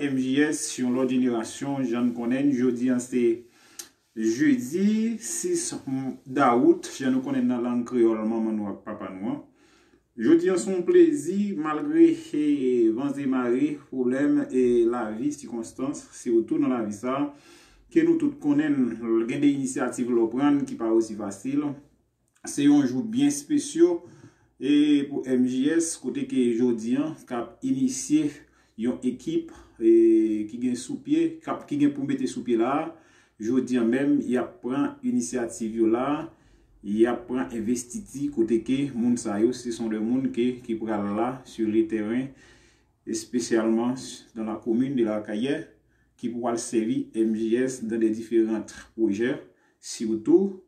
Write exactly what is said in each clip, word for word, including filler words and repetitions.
M J S, yon lòt jenerasyon, jan n konnen n, jodi an se jedi sis dawout, jan nou konnen nan lang kreyòl manman nou ak papa nou an. Jodi an se yon plezi, malgre e, vanze mare, pwoblèm e lavi, sikonstans, sitou nan lavi sa, ke nou tout konnen, gen de inisyativ lè w pran ki pa osi fasil. Se yon jou byen espesyal e pou M J S, kote ke jodi an k ap inisye yon ekip e, ki gen sou pye, k ap, ki gen pou mete sou pye la a. Jodi an menm, y ap pran inisyativ yo la a, y ap pran envestiti kote ke moun sa yo, se son de moun ke, ki pral la sur le terrain, espesyalman dans la commune de La Caillère, ki pou al sèvi M J S dans des différents projets, sitou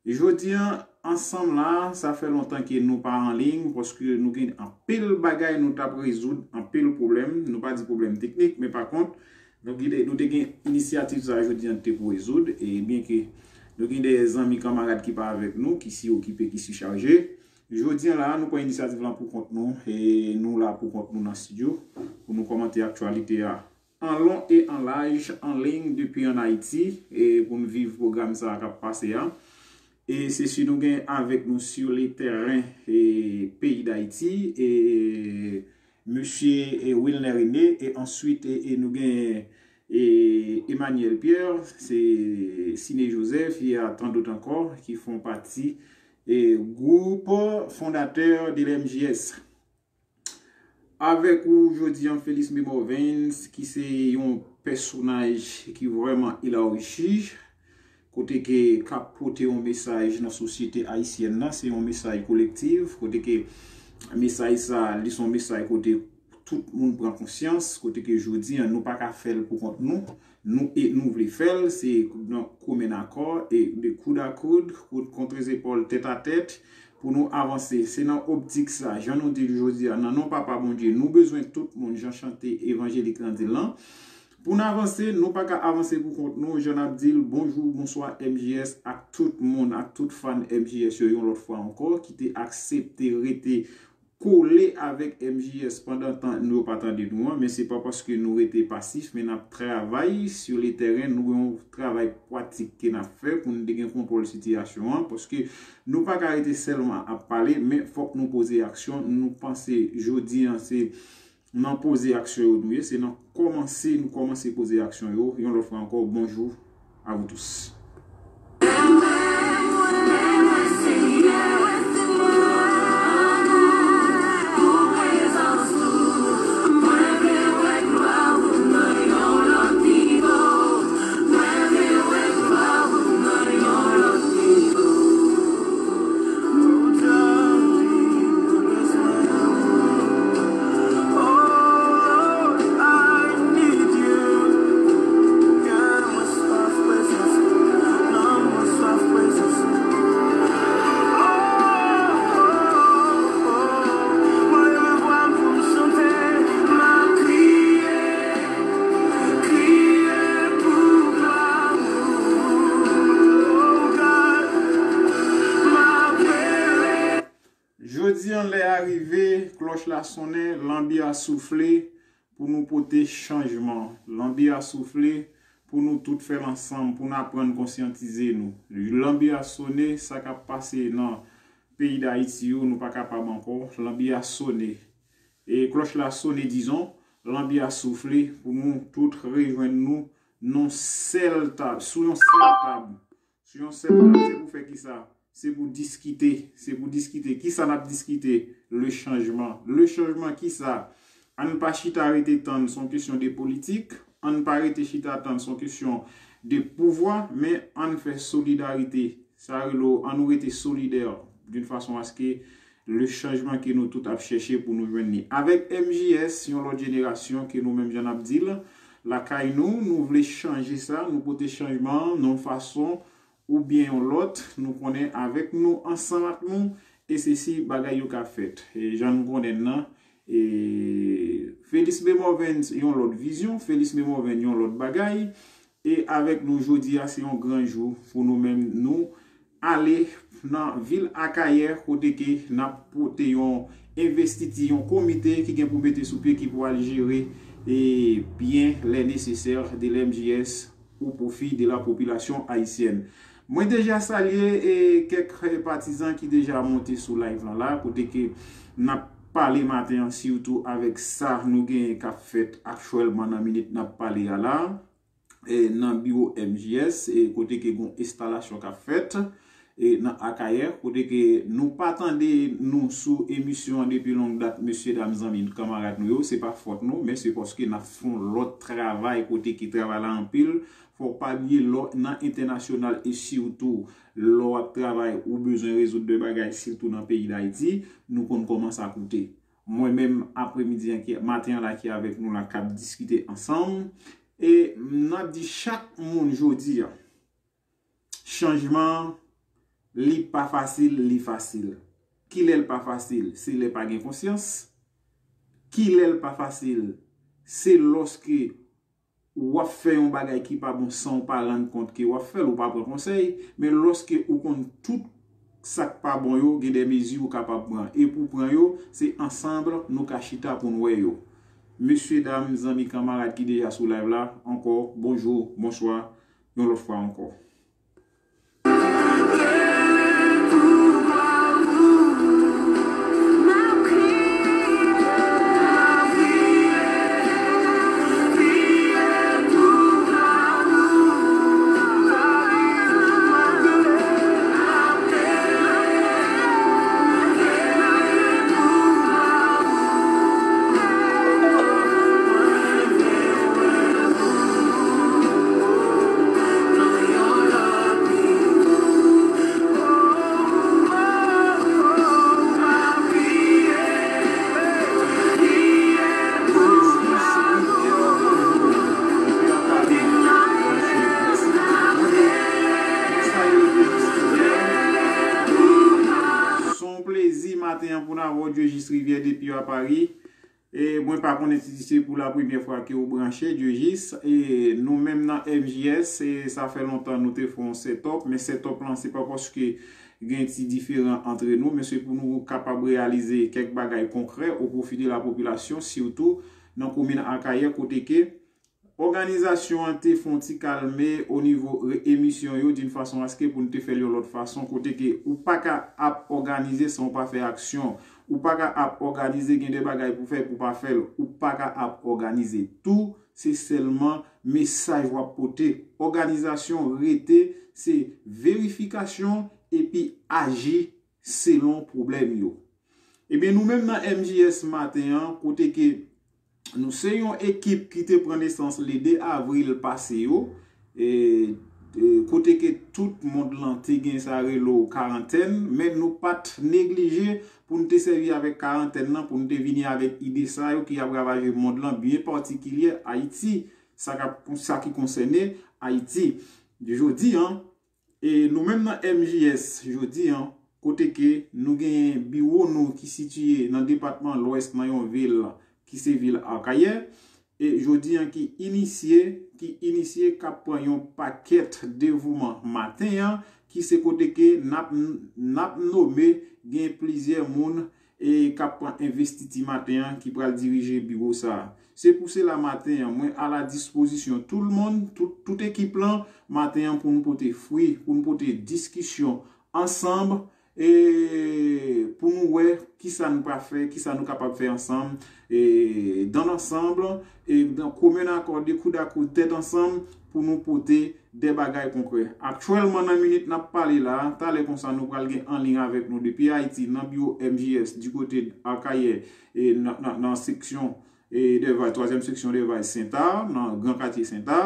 Jodi an, ansanm la, sa fè lontan ke nou pa an liy, paske nou gen anpil bagay nou t ap rezoud, anpil pwoblèm. Nou pa di pwoblèm teknik, men pa kont, nou gen de, nou te gen inisyativ sa jodi an te pou rezoud, e byen ke nou gen de zanmi kanmarad ki pa avèk nou, ki si okipe, ki si chaje. Jodi an la, nou pran inisyativ lan pou kont nou, e nou la pou kont nou nan estidyo, pou nou kòmante aktyalite a. An lon e an laj, an liy depi an Ayiti, e pou n viv pwogram sa a k ap pase a. E se si nou gen avèk nou sur le terrain e peyi Dayiti, e mesye e Wilner René, e answit e, e nou gen e Emmanuel Pierre, se Siné Joseph, y a tant d'autres encore qui font partie e groupe fondateur de l'M J S. Avèk ou jodi an, Félix Memorvens, ki se yon pèsonaj ki vrèman elaji, kote ke k ap pote yon mesaj nan sosyete ayisyèn nan, se yon mesaj kolektif, kote ke mesaj sa, li se yon mesaj kote tout moun pran konsyans, kote ke jodi an, nou pa ka fè l pou kont nou, nou e nou vle fè l, se nan komen akò e de koud a koud, koud kontre zepòl, tèt a tèt, pou nou avanse. Se nan optik sa, jan nou di l jodi a, nan non Papa Bondye, nou bezwen tout moun, jan chante evanjelik lan di l lan. Pou n avanse, nou pa ka avanse pou kont nou, jan n ap di l, bonjou, bonswa, M J S, ak tout moun, ak tout fan M J S yo, yon lòt fwa ankò, ki te aksepte rete kole avèk M J S pandan tan nou pa tande nou an, men se pa paske nou rete pasif, men n ap travay sur le terrain, nou gen yon travay pratik ke n ap fè pou n te gen kontwòl sitiyasyon an, paske nou pa ka rete sèlman ap pale, men fòk nou poze aksyon. Nou panse jodi an se nan poze aksyon yo nou ye, se nan kòmanse, nou kòmanse poze aksyon yo. Yon lòt fwa ankò, bonjou à vous tous. Jodi an, lè a rive, klòch la sonnen, lanbi a soufle pou nou pote chanjman. Lanbi a soufle pou nou tout fè l ansanm, pou n aprann konsyantize nou. Lanbi a sonnen, sa k ap pase nan peyi Dayiti yo, nou pa kapab ankò. Lanbi a sonnen. E klòch la sonnen, dizon, lanbi a soufle pou nou tout rejwenn nou nan sèl tab, sou yon sèl tab. Sou yon sèl tab, se pou fè kisa? Se pou diskite, se pou diskite. Kisa n ap diskite? Le chanjman. Le chanjman kisa? Ann pa chita rete tann, se yon kesyon de politik. Ann pa rete chita tann, se yon kesyon de pouvwa, men ann fè solidarite. Sa rele, ann nou rete solidè d'une façon à ce que le chanjman ke nou tout ap chèche pou nou jwenn li. Avèk M J S, yon lòt jenerasyon ke nou menm jan n ap di l, lakay nou, nou vle chanje sa, nou pote chanjman an nan yon fason oubyen yon lòt, nou konnen avèk nou, ansanm ak nou, e se si bagay yo ka fèt. E jan nou konnen l nan, e Félix Memorvens yon lòt vizyon, Félix Memorvens yon lòt bagay, e avèk nou jodi a, se yon gran jou pou nou menm, nou ale nan vil Akayè, kote ke n ap pote yon envestiti, yon komite ki gen pou mete sou pye, ki pou al jere et bien les nécessaires de l'M J S au profit de la population haïtienne. Mwen deja salye e kèk patizan ki deja monte sou live lan la, kote ke n ap pale maten an, sitou avèk sa nou genyen k ap fèt aktyèlman nan minit n ap pale a la, e nan biwo M J S, e kote ke gon enstalasyon k ap fèt, e nan Akayè, kote ke nou pa tande nou sou emisyon an depi long dat, mesye dam, zanmi, kanmarad nou yo, se pa fòt nou, men se paske n ap fè yon lòt travay, kote ke travay la anpil, fò w pa bliye lè w nan entènasyonal e sitou lè w ap travay ou bezwen rezoud de bagay, sitou nan peyi Dayiti, nou konn kòman sa koute. Mwen menm, apremidi an ki, maten an la ki avèk nou la, k ap diskite ansanm. E n ap di chak moun jodi a, chanjman, li pa fasil, li fasil. Kilè l pa fasil? Se lè pa gen konsyans. Kilè l pa fasil? Se lòske w ap fè yon bagay ki pa bon san w pa rann kont ke w ap fè l, ou pa pran konsèy, men lòske ou konn tout sa k pa bon yo, gen de mezi ou kapab pran. E pou pran yo, se ansanm nou ka chita pou n wè yo. Mesye, dam, zanmi, kanmarad ki deja sou live la, ankò, bonjou, bonswa, yon lòt fwa ankò. Se yon plezi maten an pou n avè w, Dieujuste Rivière depi a Paris. E mwen pa konnen si se pou la premyè fwa ke w branche, Dieujuste. E nou menm nan M J S, e sa fè lontan nou te fè yon set up, men set up lan se pa paske gen ti diferan antre nou, men se pou nou kapab reyalize kèk bagay konkrè o pwofi de la popilasyon, sitou nan komin Akayè, kote ke òganizasyon an te fè yon ti kalme o nivo re-, emisyon yo, d'une façon à ce que pou n te fè l yon lòt fason, kote ke ou pa ka ap òganize san w pa fè aksyon, ou pa ka ap òganize, gen de bagay pou fè, pou pa fè l, ou pa ka ap òganize tou, se sèlman mesaj w ap pote. Òganizasyon rete, se verifikasyon epi aji selon pwoblèm yo. Ebyen, nou menm nan M J S maten an, kote ke nou se yon ekip ki te pran nesans le de avril pase yo, e, e, kote ke tout mond lan te gen sa rele w karantèn, men nou pa t neglije pou n te sèvi avèk karantèn nan, pou n te vini avèk ide sa yo ki ap ravaje mond lan, byen patikilye Ayiti, sa k ap, sa ki konsène Ayiti. Jodi an, E nou menm nan M J S jodi an, kote ke nou genyen biwo nou ki sitiye nan depatman Lwès nan yon vil ki se vil Akayè, e jodi an ki inisye, ki inisye k ap pran yon pakèt devouman maten an, ki se kote ke n ap, n ap nome gen plizyè moun e k ap pran envestiti maten an ki pral dirije biwo sa a. Se pou sela maten an, mwen a la dispozisyon tout le monde, tout, tout ekip lan, maten an pou n pote fwi, pou n pote diskisyon ansanm, e pou nou wè kisa nou pa fè, kisa nou kapab fè ansanm, e dans l'ensemble, e dans commun accord, de coude à coude, tèt ansanm, pou nou pote de bagay konkrè. Aktyèlman, nan minit n ap pale la, talè konsa nou pral gen anliy avèk nou depi Ayiti, nan biwo M J S, di kote Akayè, e nan, nan, nan seksyon, e Dèvay, twazyèm seksyon Dèvay, Sentà, nan Gran Katye Sentà.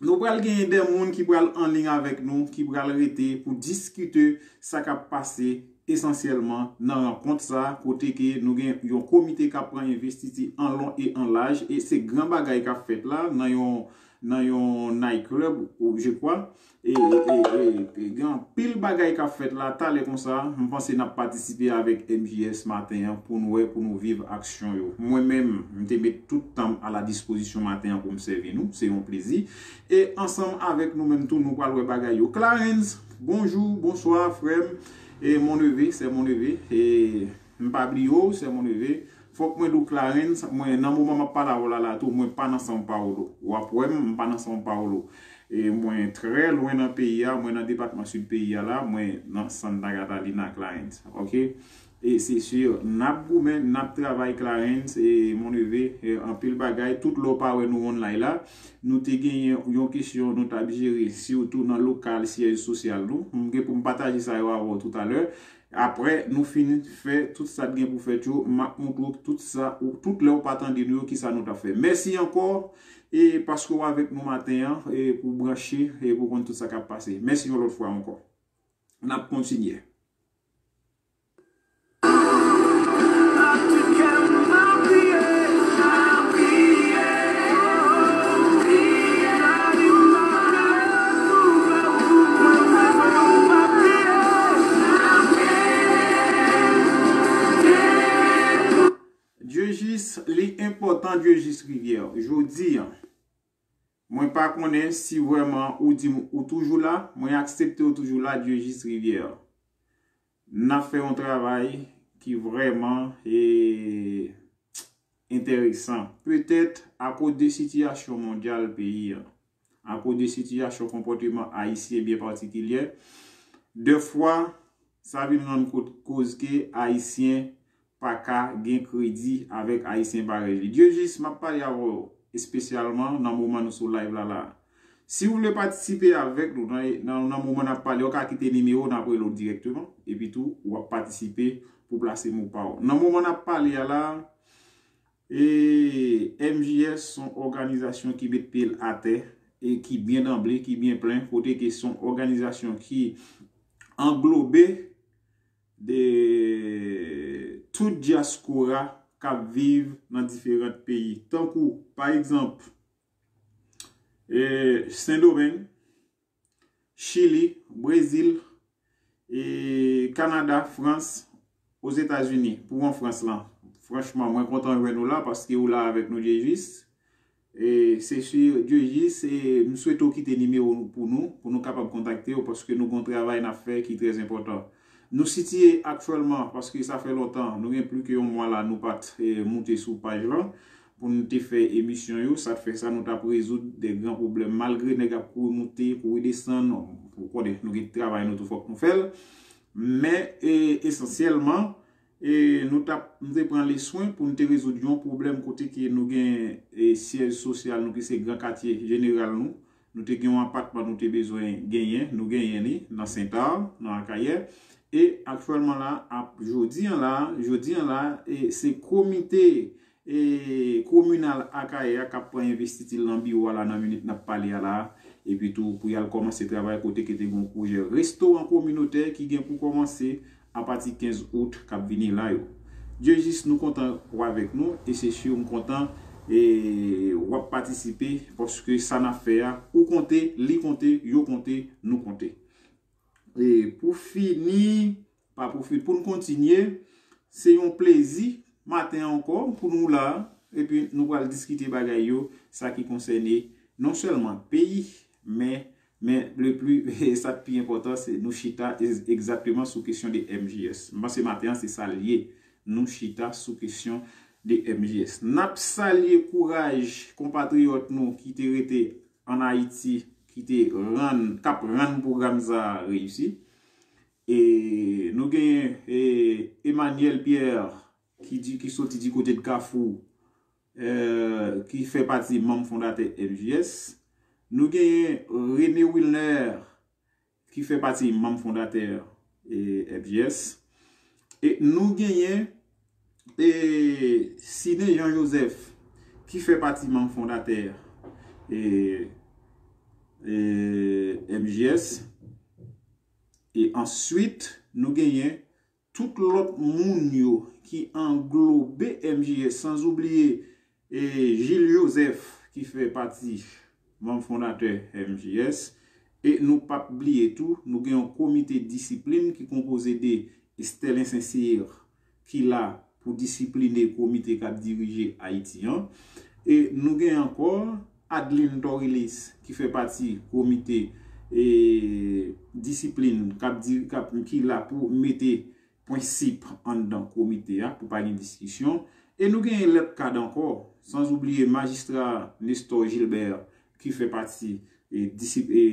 Nou pral genyen de moun ki pral anliy avèk nou, ki pral rete pou diskite sa k ap pase esansyèlman nan rankont sa, kote ke nou gen yon komite k ap pran envestiti an lon e an laj, e se gran bagay k ap fèt la nan yon, nan yon night club, ou, je crois. E, e, e, e gen anpil bagay k ap fèt la, talè konsa, m panse n ap patisipe avèk M J S maten an pou n wè, pou nou viv aksyon yo. Mwen menm, m te met tout tan m a la dispozisyon maten an pou m sèvi nou, se yon plezi. E ansanm avèk nou menm tou, nou pral wè bagay yo. Clarens, bonjou, bonswa, frè m. E mon neveu, c'est mon neveu. E m pa bliye w, c'est mon neveu. Fòk mwen di w, Clarens, mwen nan moman m ap pale avè w la la tou, mwen pa nan São Paulo. W ap wè m, m pa nan São Paulo. E mwen trè lwen nan peyi a, mwen nan depatman sid peyi a la, mwen nan Santa Catarina, Clarens. Ok? E se si, n ap goumen, n ap travay, Clarens, e mon neveu, e anpil bagay, tout lè w pa wè nou online la, nou te genyen yon kesyon nou t ap jere, sitou nan lokal syèj sosyal nou. M gen pou m pataje sa yo avè w toutalè. Apre nou fin fè tout sa t gen pou fèt yo, m ap montre w tout sa, ou, tout lè w pa tande nou yo, kisa nou t ap fè. Mèsi ankò, e paske w avèk nou maten an, e pou branche, e pou konn tout sa k ap pase. Mèsi yon lòt fwa ankò. N ap kontinye. Dieujuste, li enpòtan, Dieujuste Rivière. Jodi a, mwen pa konnen si vrèman ou di m ou toujou la, mwen aksepte w toujou la, Dieujuste Rivière. N ap fè yon travay ki vrèman, e, enteresan. Petèt akoz de sitiyasyon mondyal peyi a, akoz de sitiyasyon konpòteman ayisyen byen patikilye, dèfwa, sa vin rann ko-, koz ke ayisyen pa ka gen kredi avèk ayisyen parèy li. Dieujuste, m ap pale avè w espesyalman nan moman nou sou live la la. Si w vle patisipe avèk nou nan, nan, nan moman n ap pale, w ka kite nimewo w, n ap rele w dirèkteman. Epi tou, w ap patisipe pou plase mo pa w. Nan moman n ap pale a la, e M J S se yon òganizasyon ki met pye l atè e ki byen danble, ki byen plen, kote ke se yon òganizasyon ki anglobe de tout dyaspora k ap viv nan diferan peyi. Tankou, pa egzanp, e, Sendomeng, Chili, Brezil, e, Kanada, Frans, Ozetazini, pou an Frans lan. Franchman, mwen kontan jwenn ou la paske ou la avèk nou, Dieujuste. E se si Dieujuste, e m swete w kite nimewo w pou nou, pou nou kapab kontakte w, paske nou gen yon travay n ap fè ki trè enpòtan. Nou sitiye aktyèlman, paske sa fè lontan, nou gen plis ke yon mwa la, nou pa t, e, moute sou paj lan pou nou te fè emisyon yo. Sa t fè sa, nou t ap rezoud de gran pwoblèm. Malgre nèg ap kouri moute, kouri desann, ou konnen, nou gen travay nou tou, fòk nou fè l. Men, e, esansyèlman, e, nou t ap, nou te pran le swen pou nou te rezoud yon pwoblèm kote ke nou gen, e, syèj sosyal nou ki se Gran Katye Jeneral nou. Nou te gen yon apatman nou te bezwen genyen, nou genyen li nan Sentà, nan Akayè. E aktyèlman la, ap, jodi an la, jodi an la, e, se komite, e, kominal Akayè a k ap pran envestiti l nan biwo a la nan minit n ap pale a la. Epi tou, pou y al kòmanse travay kote ke te gen yon pwojè restoran kominotè ki gen pou kòmanse apati kenz out k ap vini la yo. Dieujuste, nou kontan w avèk nou, e se si m kontan, e, w ap patisipe, paske sa n ap fè a, ou konte, li konte, yo konte, nou konte. E pou fini, pa pou fini, pou n kontinye, se yon plezi maten an ankò pou nou la, epi nou pral diskite bagay yo, sa ki konsène non sèlman peyi, men, men le pli, sa k pi enpòtan, se nou chita egzakteman sou kesyon de M J S. M panse maten an se sa l ye. Nou chita sou kesyon de M J S. N ap salye kouraj konpatriyòt nou ki te rete ann Ayiti, ki te rann, k ap rann pwogram sa a reyisi. E nou genyen, e, Emmanuel Pierre, ki di, ki soti di kote de Kafou, e, ki fè pati manm fondatè M J S. Nou genyen René Wilner, ki fè pati manm fondatè, e, M J S. E nou genyen, e, Sidney Jean Joseph, ki fè pati manm fondatè, e, e, M J S. E answit, nou genyen tout lòt moun yo ki anglobe M J S, san oubliye, e, Gilles Joseph, ki fè pati manm fondatè M J S. E nou p ap bliye tou, nou gen yon komite disiplin ki konpoze de Estelle Saint-Cyr, ki la pou disipline komite k ap dirije Ayiti an. E nou gen ankò Adeline Torilis, ki fè pati komite, e, disiplin k ap di-, k ap, ki la pou mete prensip anndan komite a, pou pa gen diskisyon. E nou genyen lòt kad ankò, san oubliye majistra Nestor Gilbert, ki fè pati e, disip, e,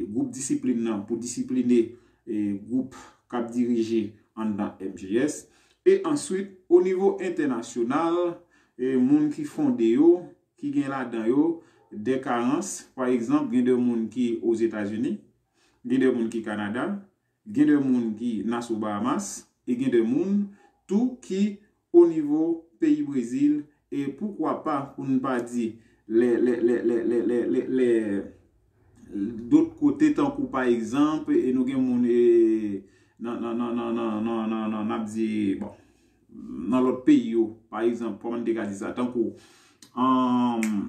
gwoup disiplin nan pou disipline e, gwoup k ap dirije anndan M J S. E answit, o nivo entènasyonal, e, moun ki fonde yo, ki gen ladan yo de karans, pa egzanp, gen de moun ki Ozetazini, gen de moun ki Kanada, gen de moun ki Nassau Bahamas, e gen de moun tou ki o nivo peyi Brezil, e poukwa pa pou n pa di lè, lè, lè, lè, lè, lè, lè, lè dòt kote, tankou pa egzanp, e nou gen moun e, nan, nan, nan, nan, nan, nan, nan, nan, n ap di, bon, nan lòt peyi yo, pa egzanp, kòman n te ka di sa, tankou, um,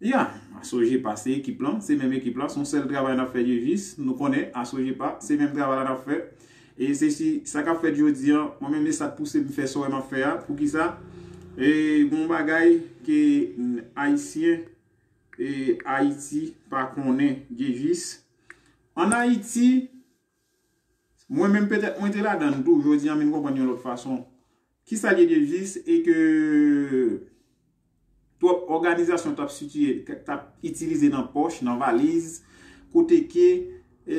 Ya, Asojepa se ekip lan, se menm ekip la, se yon sèl travay n ap fè, Djejis, nou konnen Asojepa se menm travay la n ap fè. E se si sa k ap fèt jodi an, mwen menm e sa k pouse m fè sa w wè m ap fè a. Poukisa? E gon bagay ke n, Ayisyen e Ayiti pa konnen, Djejis. Ann Ayiti, mwen menm petèt mwen te ladan l tou, jodi an m vin konprann yon lòt fason. Kisa l ye, Djejis, e ke twòp òganizasyon t ap sitiye, t ap itilize nan pòch, nan valiz, kote ke e,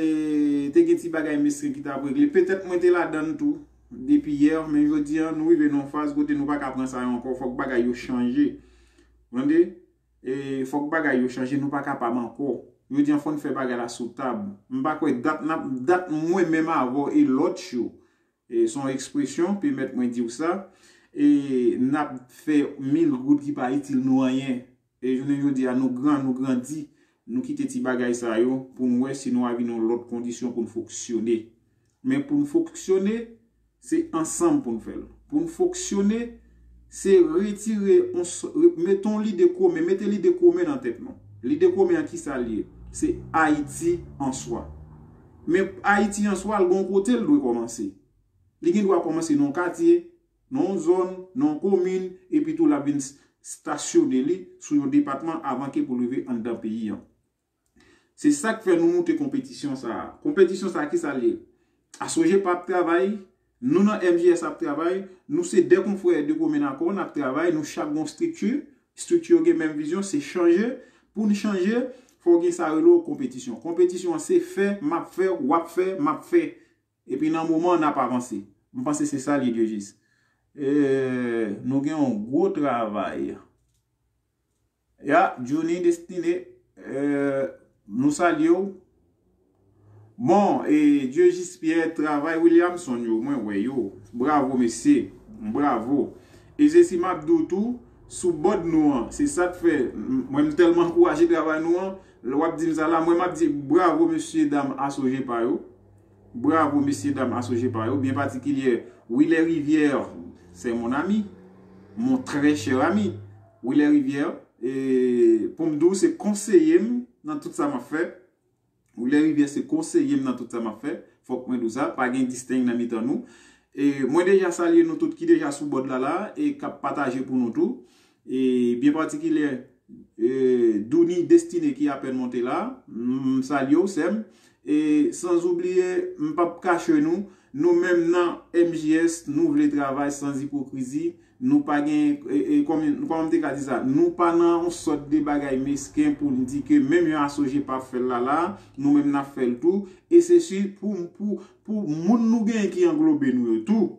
te gen ti bagay mesken ki t ap regle. Petèt mwen te ladan l tou depi yè, men jodi an nou rive nan yon faz kote nou pa ka pran sa yo ankò. Fòk bagay yo chanje. Ou tande? E, fòk bagay yo chanje, nou pa kapab ankò. Jodi an fò n fè bagay la sou tab. M pa kwè dat n ap, dat mwen menm avè w e lòt yo, e, se yon ekspresyon, pèmèt mwen di w sa, e, n ap fè mil goud ki pa itil nou anyen. E jounen jodi a, nou gran, nou grandi, nou kite ti bagay sa yo pou n wè si nou a vin yon lòt kondisyon pou n fonksyone. Men pou n fonksyone, se ansanm pou n fè l. Pou n fonksyone, se retire, on s-, re-, mete yon lide komen, mete lide komen nan tèt nou. Lide komen an, kisa l ye? Se Ayiti an swa. Men Ayiti an swa, l gon kote l dwe kòmanse. Li gen dwa kòmanse nan yon katye, nan yon zòn, nan yon komin, epi tou l ap vin s-, stasyone li sou yon depatman avan ke pou l rive anndan peyi an. Se sa k fè nou moute konpetisyon sa a. Konpetisyon sa a, kisa l ye? Asojepa ap travay, nou nan M J S ap travay, nou se de konfrè de komin akò, n ap travay, nou chak gon estrikti, estrikti yo gen menm vizyon, se chanje. Pou n chanje, fò w gen sa rele w konpetisyon. Konpetisyon an se fè, m ap fè, w ap fè, m ap fè. Epi nan moman an, n ap avanse. M panse se sa l ye, Djejis. E, nou gen yon gwo travay. Ya, Johnny Destiné, e, nou salye w. Bon, e, Djejis Pierre, travay Williamson yo, mwen wè yo. Bravo, mesye. Bravo. E se si m ap di w tou, sou bòd nou an, se sa k fè, m-, mwen m tèlman ankouraje travay nou an, lè w ap di m sa la, mwen m ap di bravo, mesye dam Asojepa yo. Bravo, mesye dam Asojepa yo, byen patikilye Willet Rivière, c'est mon ami, mon très cher ami. Willet Rivière, e, pou m di w, se konseye m nan tout sa m ap fè. Willet Rivière se konseye m nan tout sa m ap fè. Fòk mwen di w sa, pa gen disteng nan mitan nou. E mwen deja salye nou tout ki deja sou bòd la la e k ap pataje pou nou tou. E byen patikilye, e, Douni Destiné ki apèn monte la, m salye w, sè m. E san oubliye, m p ap kache nou, nou menm nan M J S, nou vle travay san ipokrizi, nou pa gen, e, e, kòman, kòman m te ka di sa, nou pa nan yon sòt de bagay mesken pou n di ke menm jan Asojepa ap fè l la la, nou menm n ap fè l tou. E se si pou, pou, pou moun nou genyen ki anglobe nou yo tou,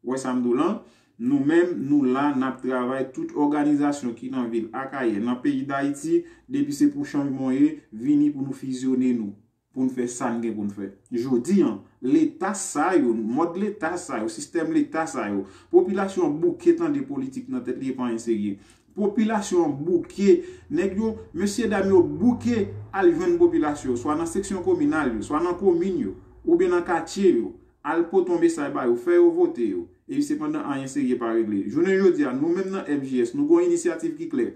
wè sa m di w lan, nou menm, nou la, n ap travay, tout òganizasyon ki nan vil Akayè, nan peyi Dayiti, depi se pou chanjman w ye, vini pou nou fizyone nou, pou n fè sa n gen pou n fè. Jodi an, leta sa yo, mòd leta sa yo, sistèm leta sa yo, popilasyon an bouke tande politik nan tèt li, e pa anyen serye. Popilasyon an bouke, nèg yo, mesye dam yo bouke al jwenn popilasyon yo, swa nan seksyon kominal yo, swa nan komin yo, oubyen nan katye yo, al pote yon mesaj ba yo, fè yo vote yo. Epi sepandan, anyen serye pa regle. Jounen jodi a, nou menm nan M J S, nou gen yon inisyativ ki klè.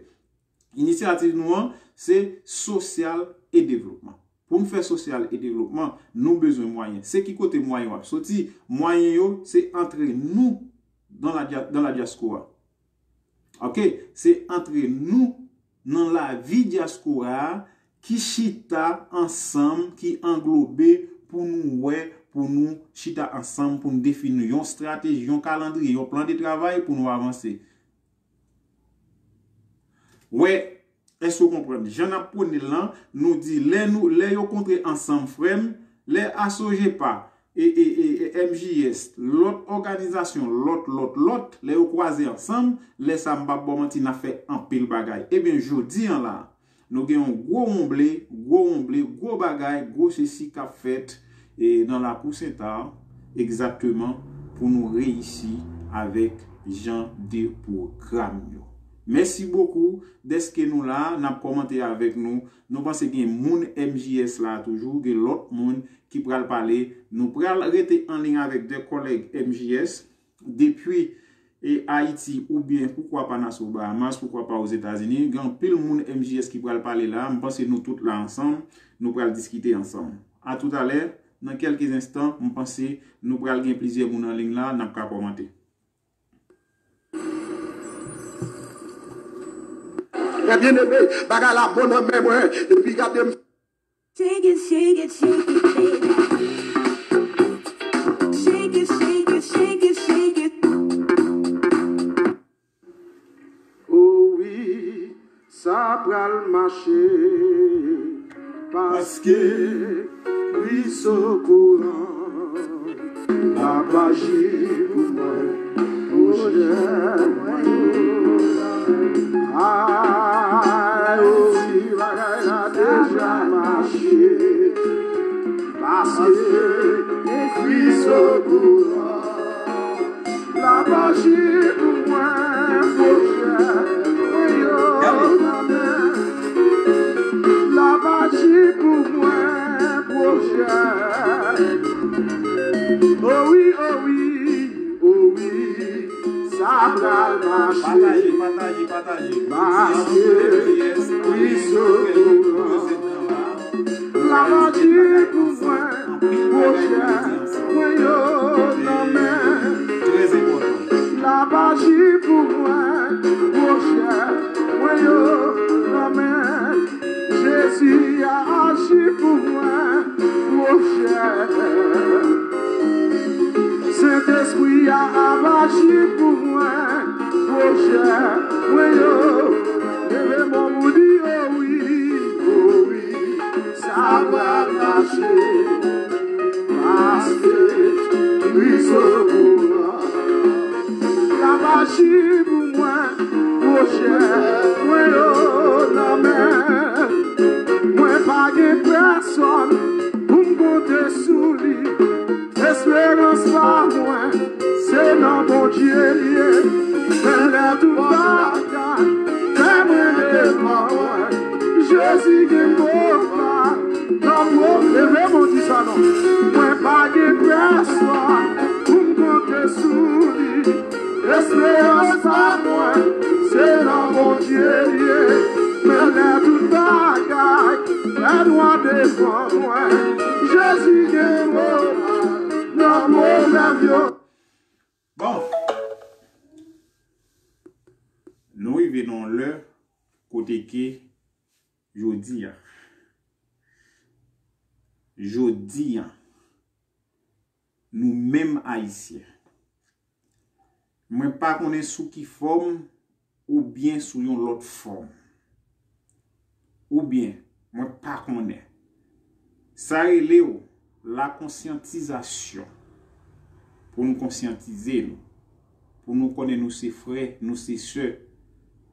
Inisyativ nou an, se sosyal e devlopman. Pou n fè sosyal e devlopman, nou bezwen mwayen. Se ki kote mwayen yo ap soti? Mwayen yo, se antre nou dans la dia-, dans la diaspora. Oke? Se antre nou nan lavi dyaspora a ki chita ansanm, ki anglobe pou nou wè, pou nou chita ansanm, pou nou defini yon estrateji, yon kalandriye, yon plan de travay pou nou avanse. Wè, èske w konprann? Jan n ap pwone l lan, nou di lè nou, lè yo kontre ansanm, frè m, lè Asojepa, e, e, e, e M J S, lòt òganizasyon, lòt, lòt, lòt, lè yo kwaze ansanm, lè sa m p ap ba w manti, n ap fè anpil bagay. Ebyen, jodi an la, nou gen yon gwo wonble, gwo wonble, gwo bagay, gwo sesi k ap fèt, e, nan lakou Sentà, egzakteman, pou nou reyisi avèk jan de pwogram yo. Mèsi bokou dèske nou la, n ap kòmante avèk nou. Nou panse gen moun M J S la toujou, gen lòt moun ki pral pale. Nou pral rete an liy avèk de kòlèg M J S depi, e, Ayiti oubyen poukwa pa Nassau, Bahamas, poukwa pa Ozetazini. Gen anpil moun M J S ki pral pale la. M panse nou tout la ansanm, nou pral diskite ansanm. A toutalè, nan kèlke enstan, m panse nou pral gen plizyè moun an liy la, n ap ka kòmante. Trè byen eme, bagay la bon nan men mwen, epi gade m. Shake it, shake it, shake it, baby. Shake it, shake it, shake it, shake it. Oh wi, sa pral mache, paske Kris okouran, l ap aji pou mwen, pwojè mwen yo. Ay, oh wi, bagay la deja mache, paske Kris okouran. L ap aji pou mwen, pwojè mwen yo nan men. L ap aji pou mwen, pwojè. O wi, o wi, o wi, sa pral mache. Pataje, pataje, pataje. Paske Kris okouran. L ap aji pou mwen, pwojè mwen yo nan men. L ap aji pou mwen, pwojè mwen yo nan men. Jezi a aji pou mwen, pwojè. Sentespri a ap aji pou mwen, pwojè mwen yo. Leve men w pou di, o wi, o wi, sa pral mache, paske Kris okouran. L ap aji pou mwen, pwojè mwen yo nan men. Mwen pa gen pèsòn pou m konte sou li. Esperans pa mwen, se nan Bondye l ye. Men lè tout bagay fèmen devan mwen, Jezi gen mo pa nan mo. Leve men w di sa non. Mwen pa gen pèsòn pou m konte sou li. Esperans pa mwen, se nan Bondye l ye. Men lè tout bagay fè nwa devan mwen, Jezi gen mo pa nan mo rèv yo. Bon. Nou rive nan yon lè kote ke jodi a. Jodi a. Nou menm Ayisyen. Mwen pa konnen sou ki fòm oubyen sou yon lòt fòm. Oubyen, mwen pa konnen. Sa rele w lakonsyantizasyon. Pou nou konsyantize nou. Pou nou konnen nou se frè, nou se sè.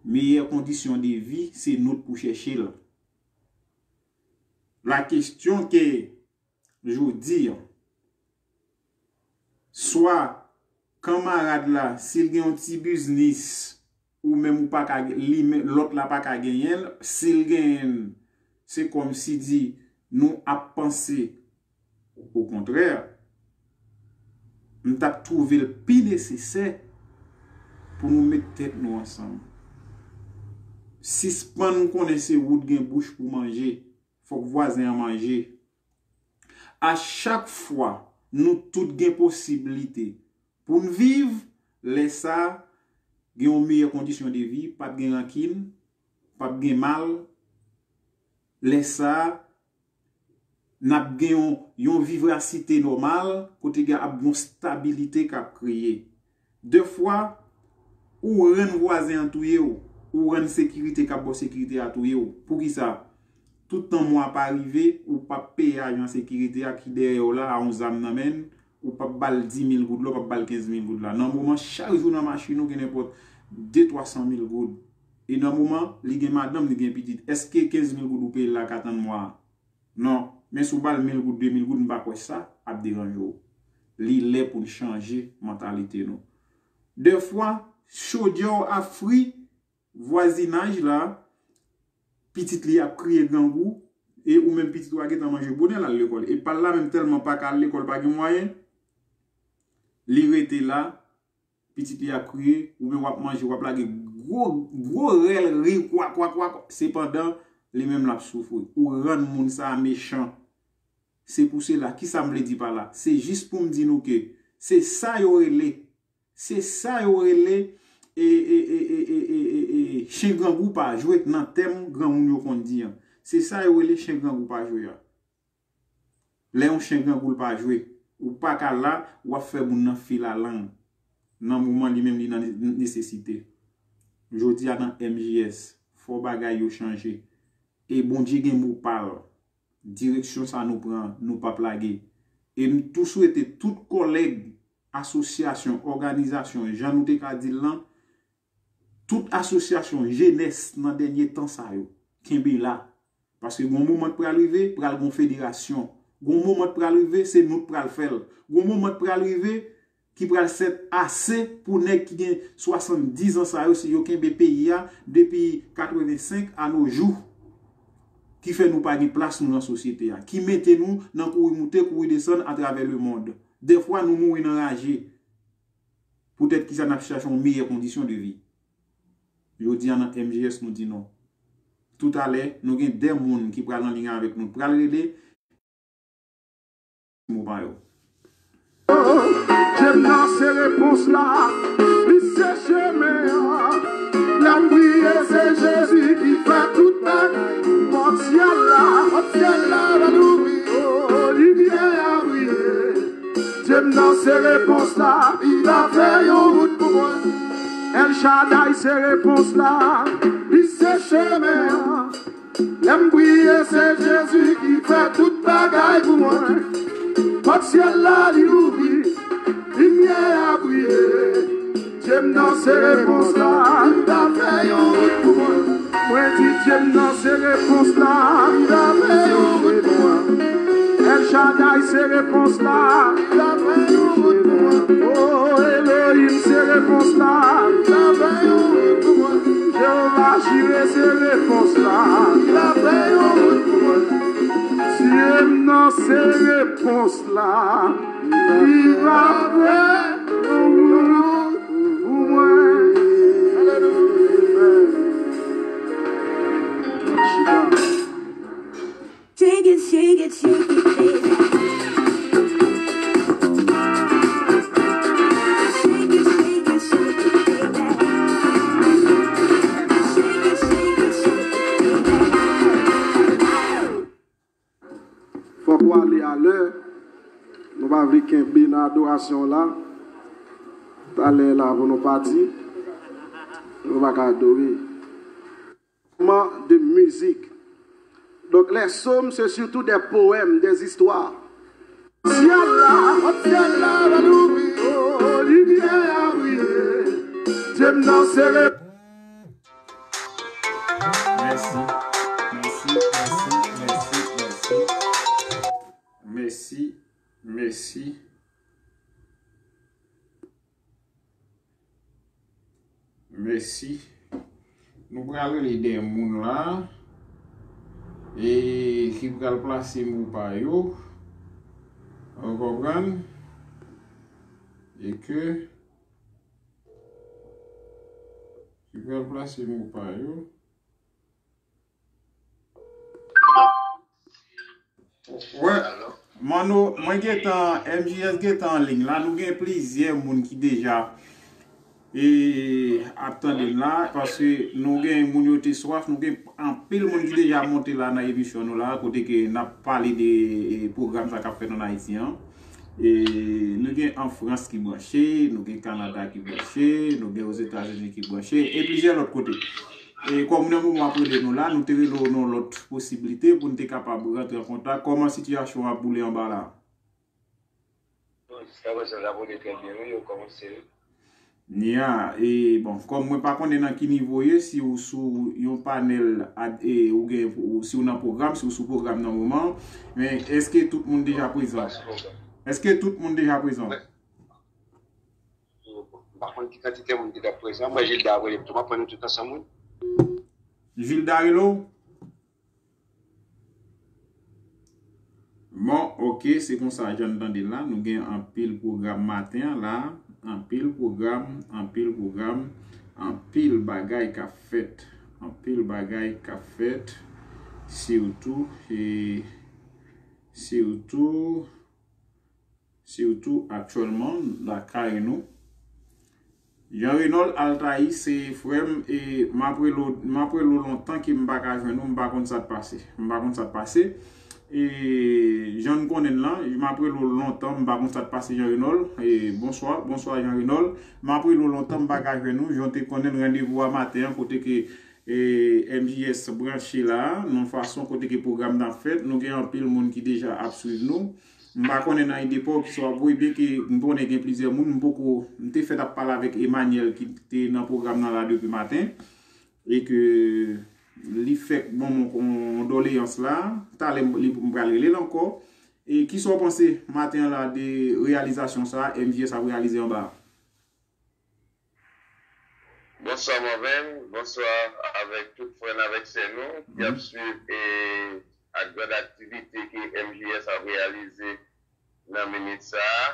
Meyè kondisyon de vi, se nou k pou chèche l. Lakestyon ke jodi a, swa kanmarad la, si l gen yon ti biznis, ou menm ou pa ka gen, li menm, lòt la pa ka genyen l, si l genyen l, se kòmsidi nou ap panse, okontrè, m t ap twouve l pi nesesè pou nou met tèt nou ansanm. Sispann konnen se ou t gen bouch pou manje, fòk vwazen an manje. A chak fwa nou tout gen posiblite pou n viv, lè sa a, gen yon meyè kondisyon de vi, p ap gen rankin, p ap gen mal. Lè sa a, N ap gen yon, yon vivrasite nòmal, kote gen ap gen yon stabilite k ap kreye. Defwa, ou rann vwazen an touye w, ou rann sekirite k ap ba w sekirite a touye w. Poukisa? Tout tan mwa pa rive, ou p ap peye ajan sekirite a ki dèyè w la a yon zam nan men l, ou p ap ba l di mil goud la, ou p ap ba l kenz mil goud la. Nan moman, chak jou nan machin ou gen nenpòt de twa san mil goud. E nan moman, li gen madanm, li gen pitit. Èske kenz mil goud ou peye l la ka tann mwa a? Non. Men si w ba l mil goud, de mil goud, m pa kwè sa ap deranje w. Li lè pou n chanje mantalite nou. Defwa, chodyè w ap fri, vwazinaj la, pitit li ap kriye grangou, e ou menm pitit ou a gentan manje bonè l al lekòl. E pa l la menm tèlman pa ka al lekòl, pa gen mwayen, li rete la, pitit li ap kriye, oubyen w ap manje, w ap lage gwo, gwo rèl ri, kwa, kwa, kwa, kwa. Sepandan, li menm l ap soufri. Ou rann moun sa a mechan. Se pou sela, kisa m vle di pa la? Se jis pou m di nou ke se sa yo rele, se sa yo rele, e, e, e, e, e, e, e, e, chen grangou pa jwe nan tèm granmoun yo konn di an. Se sa yo rele chen grangou pa jwe a. Lè yon chen grangou l pa jwe, ou pa ka la, w ap fè moun nan filalang. Nan moman li menm li nan nesesite. Jodi a nan M J S, fò bagay yo chanje. E Bondye gen mo pa l. Direksyon sa nou pran, nou p ap lage. E m tou swete tout kòlèg, asosyasyon, òganizasyon, jan nou te ka di l lan, tout asosyasyon jenès nan dènye tan sa yo, kenbe la. Paske gon moman k pral rive, pral gon federasyon. Gon moman k pral rive, se nou k pral fè l. Gon moman k pral rive, ki pral sèt ase pou nèg ki gen swasanndizan sa yo, si yo kenbe peyi a depi katrevensenk a no jou, ki fè nou pa gen plas nou nan sosyete a, ki mete nou nan kouri moute, kouri desann atravè lemonn. Dèfwa, nou mouri nan raje. Poutèt ki sa n ap chache yon meyè kondisyon de vi. Jodi a nan M J S, nou di non. Toutalè, nou gen de moun ki pral an liy avèk nou, pral rele mo pa yo. Dye m nan se repons la, li se chemen an. Lè m priye, se Jezi ki fè tout bagay. Pòt syèl la, pòt syèl la va louvri. O, limyè a briye. Dye m nan se repons la, li va fè yon wout pou mwen. El Shaddai se repons la, li se chemen an. Lè m priye, se Jezi ki fè tout bagay pou mwen. Pòt syèl la, li louvri, limyè a briye. Dye m nan se repons la, li va fè yon wout pou mwen. Mwen di, Dye m nan se repons la, li va fè yon wout pou mwen. El Shaddai se repons la, li va fè yon wout pou mwen. O, Elohim se repons la, li va fè yon wout pou mwen. Jewova Jire se repons la, li va fè yon wout pou mwen. Dye m nan se repons la, li va fè yon wout pou mwen. Alelouya. Shake it, shake it, shake it, baby. Shake it, shake it, shake it, baby. Shake it, shake it, shake it, baby. Fòk w ale alè. Nou pa vle kenbe nan adorasyon la. Talè la pou nou pati. Nou pa ka adore. Moman de mizik. Donk, les psaumes, c'est surtout des poèmes, des histoires. Syèl la, syèl la va louvri, o, limyè a briye. Dye m nan se repons. Mèsi, mèsi, mèsi, mèsi, mèsi. Mèsi, mèsi. Mèsi. Nou pral rele de moun la, e ki pral plase mo pa yo. Ou konprann? E ke ki pral plase mo pa yo. Wè, Mano, mwen gentan, M J S gentan an liy la, nou gen plizyè moun ki deja e ap tande n la, paske nou gen moun yo te swaf, nou gen anpil moun ki deja monte la nan emisyon nou la, kote ke n ap pale de e, pwogram sa k ap fèt ann Ayiti an. E nou gen an Frans ki branche, nou gen Kanada ki branche, nou gen Ozetazini ki branche, e plizyè lòt kote. E kòm nan moman ap rele nou la, nou te rele w nan lòt posiblite pou n te kapab rantre an kontak. Kòman sitiyasyon an ap boule anba la? Bon, jiska prezan, la boule trè byen, wi, yo kòmanse, wi. Nya, e bon, kòm mwen pa konnen nan ki nivo w ye, si w sou yon panèl, ad- e, ou gen, ou, si w nan pwogram, si w sou pwogram nan moman, men èske tout moun deja prezan? Èske tout moun deja prezan? M pa konn ki kantite moun ki t ap prezan. Mwen, Jilda ap rele m tou, m ap pran nou tout ansanm, wi. Jilda rele w? Bon, oke, se konsa jan n tande l la. Nou gen anpil pwogram maten an la. Anpil pwogram, anpil pwogram, anpil bagay k ap fèt. Anpil bagay k ap fèt. Sitou, e, sitou, sitou aktyèlman lakay nou. Jean Renold Altaïs, se frè m, e m ap rele w, m ap rele w lontan ke m pa ka jwenn ou, m pa konn sa k pase. M pa konn sa k pase. E jan n konnen l lan, m ap rele w lontan, m pa konn sa k pase Jean Renold. E bonswa, bonswa Jean Renold. M ap rele w lontan, m pa ka jwenn ou. Jan w te konnen l, randevou a maten an, kote ke e M J S branche la, nan fason kote ke pwogram nan ap fèt. Nou gen anpil moun ki deja ap swiv nou. M pa konnen nan ide pa w ki sa w ap voye, byenke m konnen gen plizyè moun, m poko, m te fèt ap pale avèk Emmanuel ki te nan pwogram nan la depi maten, e ke li fèk ban mwen kondoleyans la, talè m, li, m pral rele l ankò. E ki sa w panse maten an la de reyalizasyon sa a M J S ap reyalize anba a? Bonswa Morvan, bonswa avèk tout frè n avèk sè nou ki ap swiv e ak grande aktivite ke M J S ap reyalize nan minit sa a.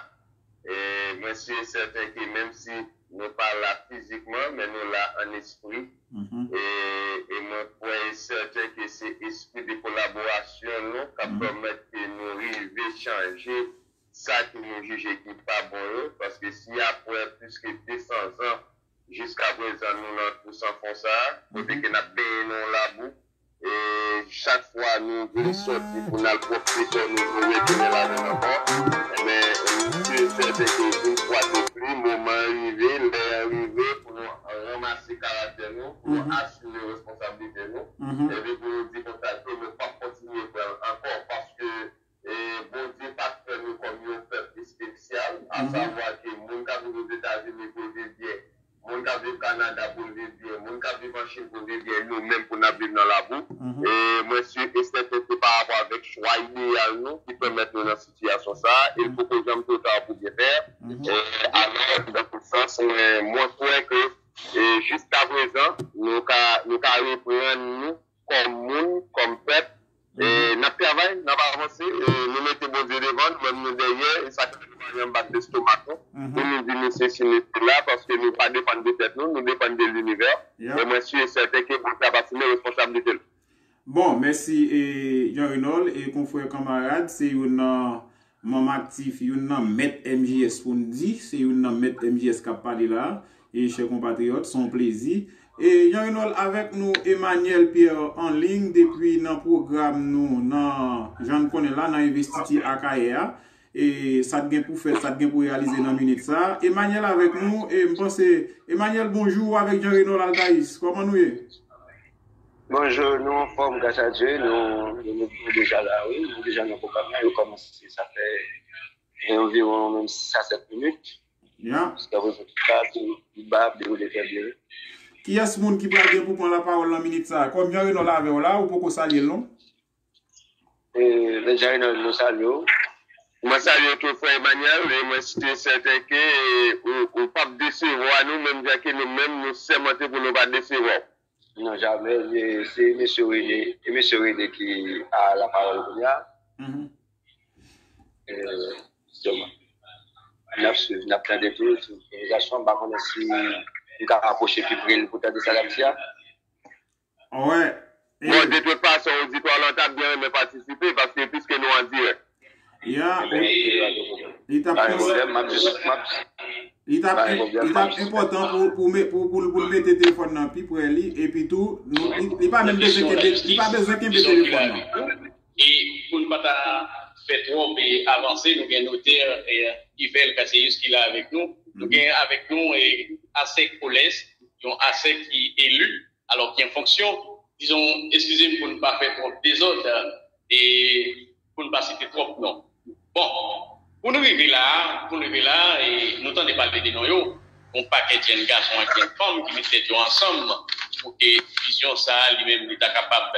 E mwen si e sèten ke menm si nou pa la fizikman, men nou la an espri. E, e mwen kwè e sèten ke se espri de kolaborasyon nou k ap pèmèt ke nou rive chanje sa ke nou jije ki pa bon yo, paske si apre plis ke de san zan, jiska prezan nou nan twou san fon sa a, kote ke n ap benyen nan yon labou, e chak fwa nou vin sòti pou n al pwòpte kò nou, nou retounen ladann ankò. Men, si e sèten ke yon fwa de pli, moman an rive, lè an rive pou nou ranmase karaktè nou, pou nou asime responsablite nou, epi pou nou di konsa ke nou p ap kontinye pran l ankò, paske e Bondye pa t fè nou kòm yon pèp espesyal, asavwa ke moun k ap viv Ozetazini pou l viv byen, moun k ap viv Kanada pou l viv byen, moun k ap viv an Chin pou l viv byen, nou menm pou n ap viv nan labou. E mwen si e sèten se pa rapò avèk chwa ideyal nou ki pèmèt nou nan sitiyasyon sa a, e l poko janm twò ta pou byen fè. E alò, nan tout sans, mwen, mwen kwè ke, e jiska prezan, nou ka, nou ka reprann nou kòm moun, kòm pèp. E n ap travay, n ap avanse, e nou mete Bondye devan, nou menm nou dèyè, e sa k rive anba lestomak nou, pou nou di nou sesi nou sela, paske nou pa depann de tèt nou, nou depann de linivè. E mwen si e sèten ke Bondye ap asime responsablite l. Bon, mèsi, e, Jean Renold, e konfrè kanmarad, se youn nan manm aktif, youn nan mèt M J S pou n di, se youn nan mèt M J S k ap pale la, e chè konpatriyòt, se yon plezi. E Jean Renold, avèk nou Emmanuel Pierre an liy depi nan pwogram nou, nan, jan n konnen la, nan envestiti Akayè a. E sa t gen pou fèt, sa t gen pou reyalize nan minit sa a. Emmanuel avèk nou, e m panse, Emmanuel, bonjou, avèk Jean Renold Altaïs. Kòman nou ye? Bonjou, nou anfòm, gras a Dye, nou, nou, nou deja la, wi, nou deja nan pwogram nan, yo kòmanse, sa fè enviwon menm sis a sèt minit. Ya. Jiska prezan, tout sa, tout ba ap dewoule trè byen, wi. Kiyès moun ki pral gen pou pran lapawòl nan minit sa a? Kòm Jean Renold avè w la, ou poko salye l, non? E, men Jean Renold, nou salye w. Mwen salye w tou, frè Emmanuel, e mwen si e sèten ke, e, ou, ou p ap desevwa nou, menm jan ke nou menm, nou sèmante pou nou pa desevwa w. Non, jamè, e, se mesye Rene, e mesye Rene ki a lapawòl kounye a. E, jisteman, n ap swiv, n ap tande tou, tout konvèsasyon, m pa konnen si m ka apwoche pi pre l pou tande sa l ap di a. Wè. Bon, de tout fason, oditwa lan t ap byen renmen patisipe, paske piske nou an dirèk. Ya, li t ap plis. Pa gen pwoblèm, m ap jis, m ap, Li t ap, li t ap enpòtan pou, pou, pou, pou, pou l mete telefòn nan pi pre li, epi tou, nou, li, li pa menm bezwen kenbe, li pa bezwen kenbe telefòn nan. E pou n pa ta fè twòp e avanse, nou gen notè e Yvel Cassius ki la avèk nou. Nou gen avèk nou e Asèk Olès, yon Asèk ki eli, alò ki an fonksyon. Dizon, eskize m pou n pa fè twòp dezòd e pou n pa site twòp non. Bon, pou nou rive la, pou nou rive la, e nou tande pale de non yo, yon pakèt jèn gason ak jèn fanm ki met tèt yo ansanm pou ke vizyon sa a, li menm, li ta kapab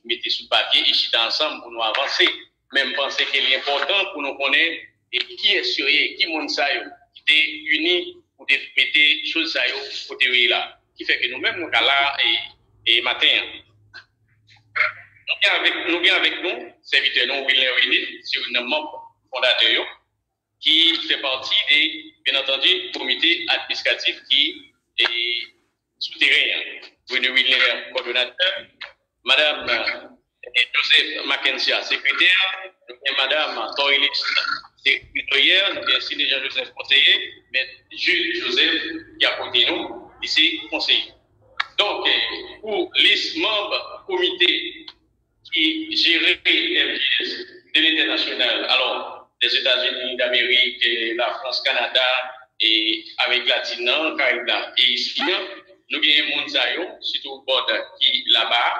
mete sou papye e chita ansanm pou nou avanse. Men m panse ke li enpòtan pou nou konnen e kiyès yo ye, ki moun sa yo ki te ini pou te mete choz sa yo kote yo ye la. Ki fè ke nou menm, nou ka la e, e maten an. Nou gen avèk, nou gen avèk nou sèvitè nou, Wilner Rene, se youn nan manm fondatè yo, ki fè pati de, byen antandi, komite administratif ki e, sou teren an. Rene Wilner, kòdonatè, Madam e, Joseph Mackensia, sekretè, nou gen Madam Torilis, se trezòryè, nou gen Sidney Jean Joseph, konseye, Mèt Jules Joseph, ki akote nou, li se konseye. Donk, e, pou lis manm komite ki jere M J S de lentènasyonal, alò, Lèzetazini Damerik, e, Lafrans, Kanada, e Amerik Latin nan, Karayib la, e isi an, nou genyen moun sa yo, sitou Bòd ki laba a.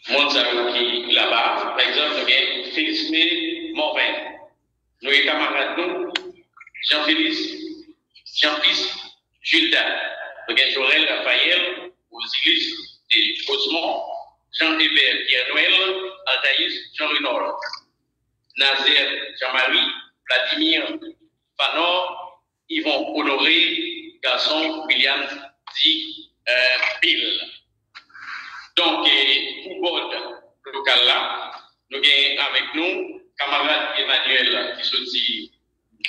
Moun sa yo ki laba a, pa egzanp, nou gen Felisme Morvan. Nou gen kamarad nou, Jean Félix, Jean Fils, Gilda. Nou gen Jorel Raphaël, Rosilus, e Cosmond, Jean Hébert, Pierre Noël, Altaïs, Jean Renord, Nazaire, Jean Marie, Vladimir, Fanor, Yvon Honoré, Garçon, William, Di, e, Bill. Donk, e, pou bòd lokal la, nou gen avèk nou kamarad Emmanuel ki soti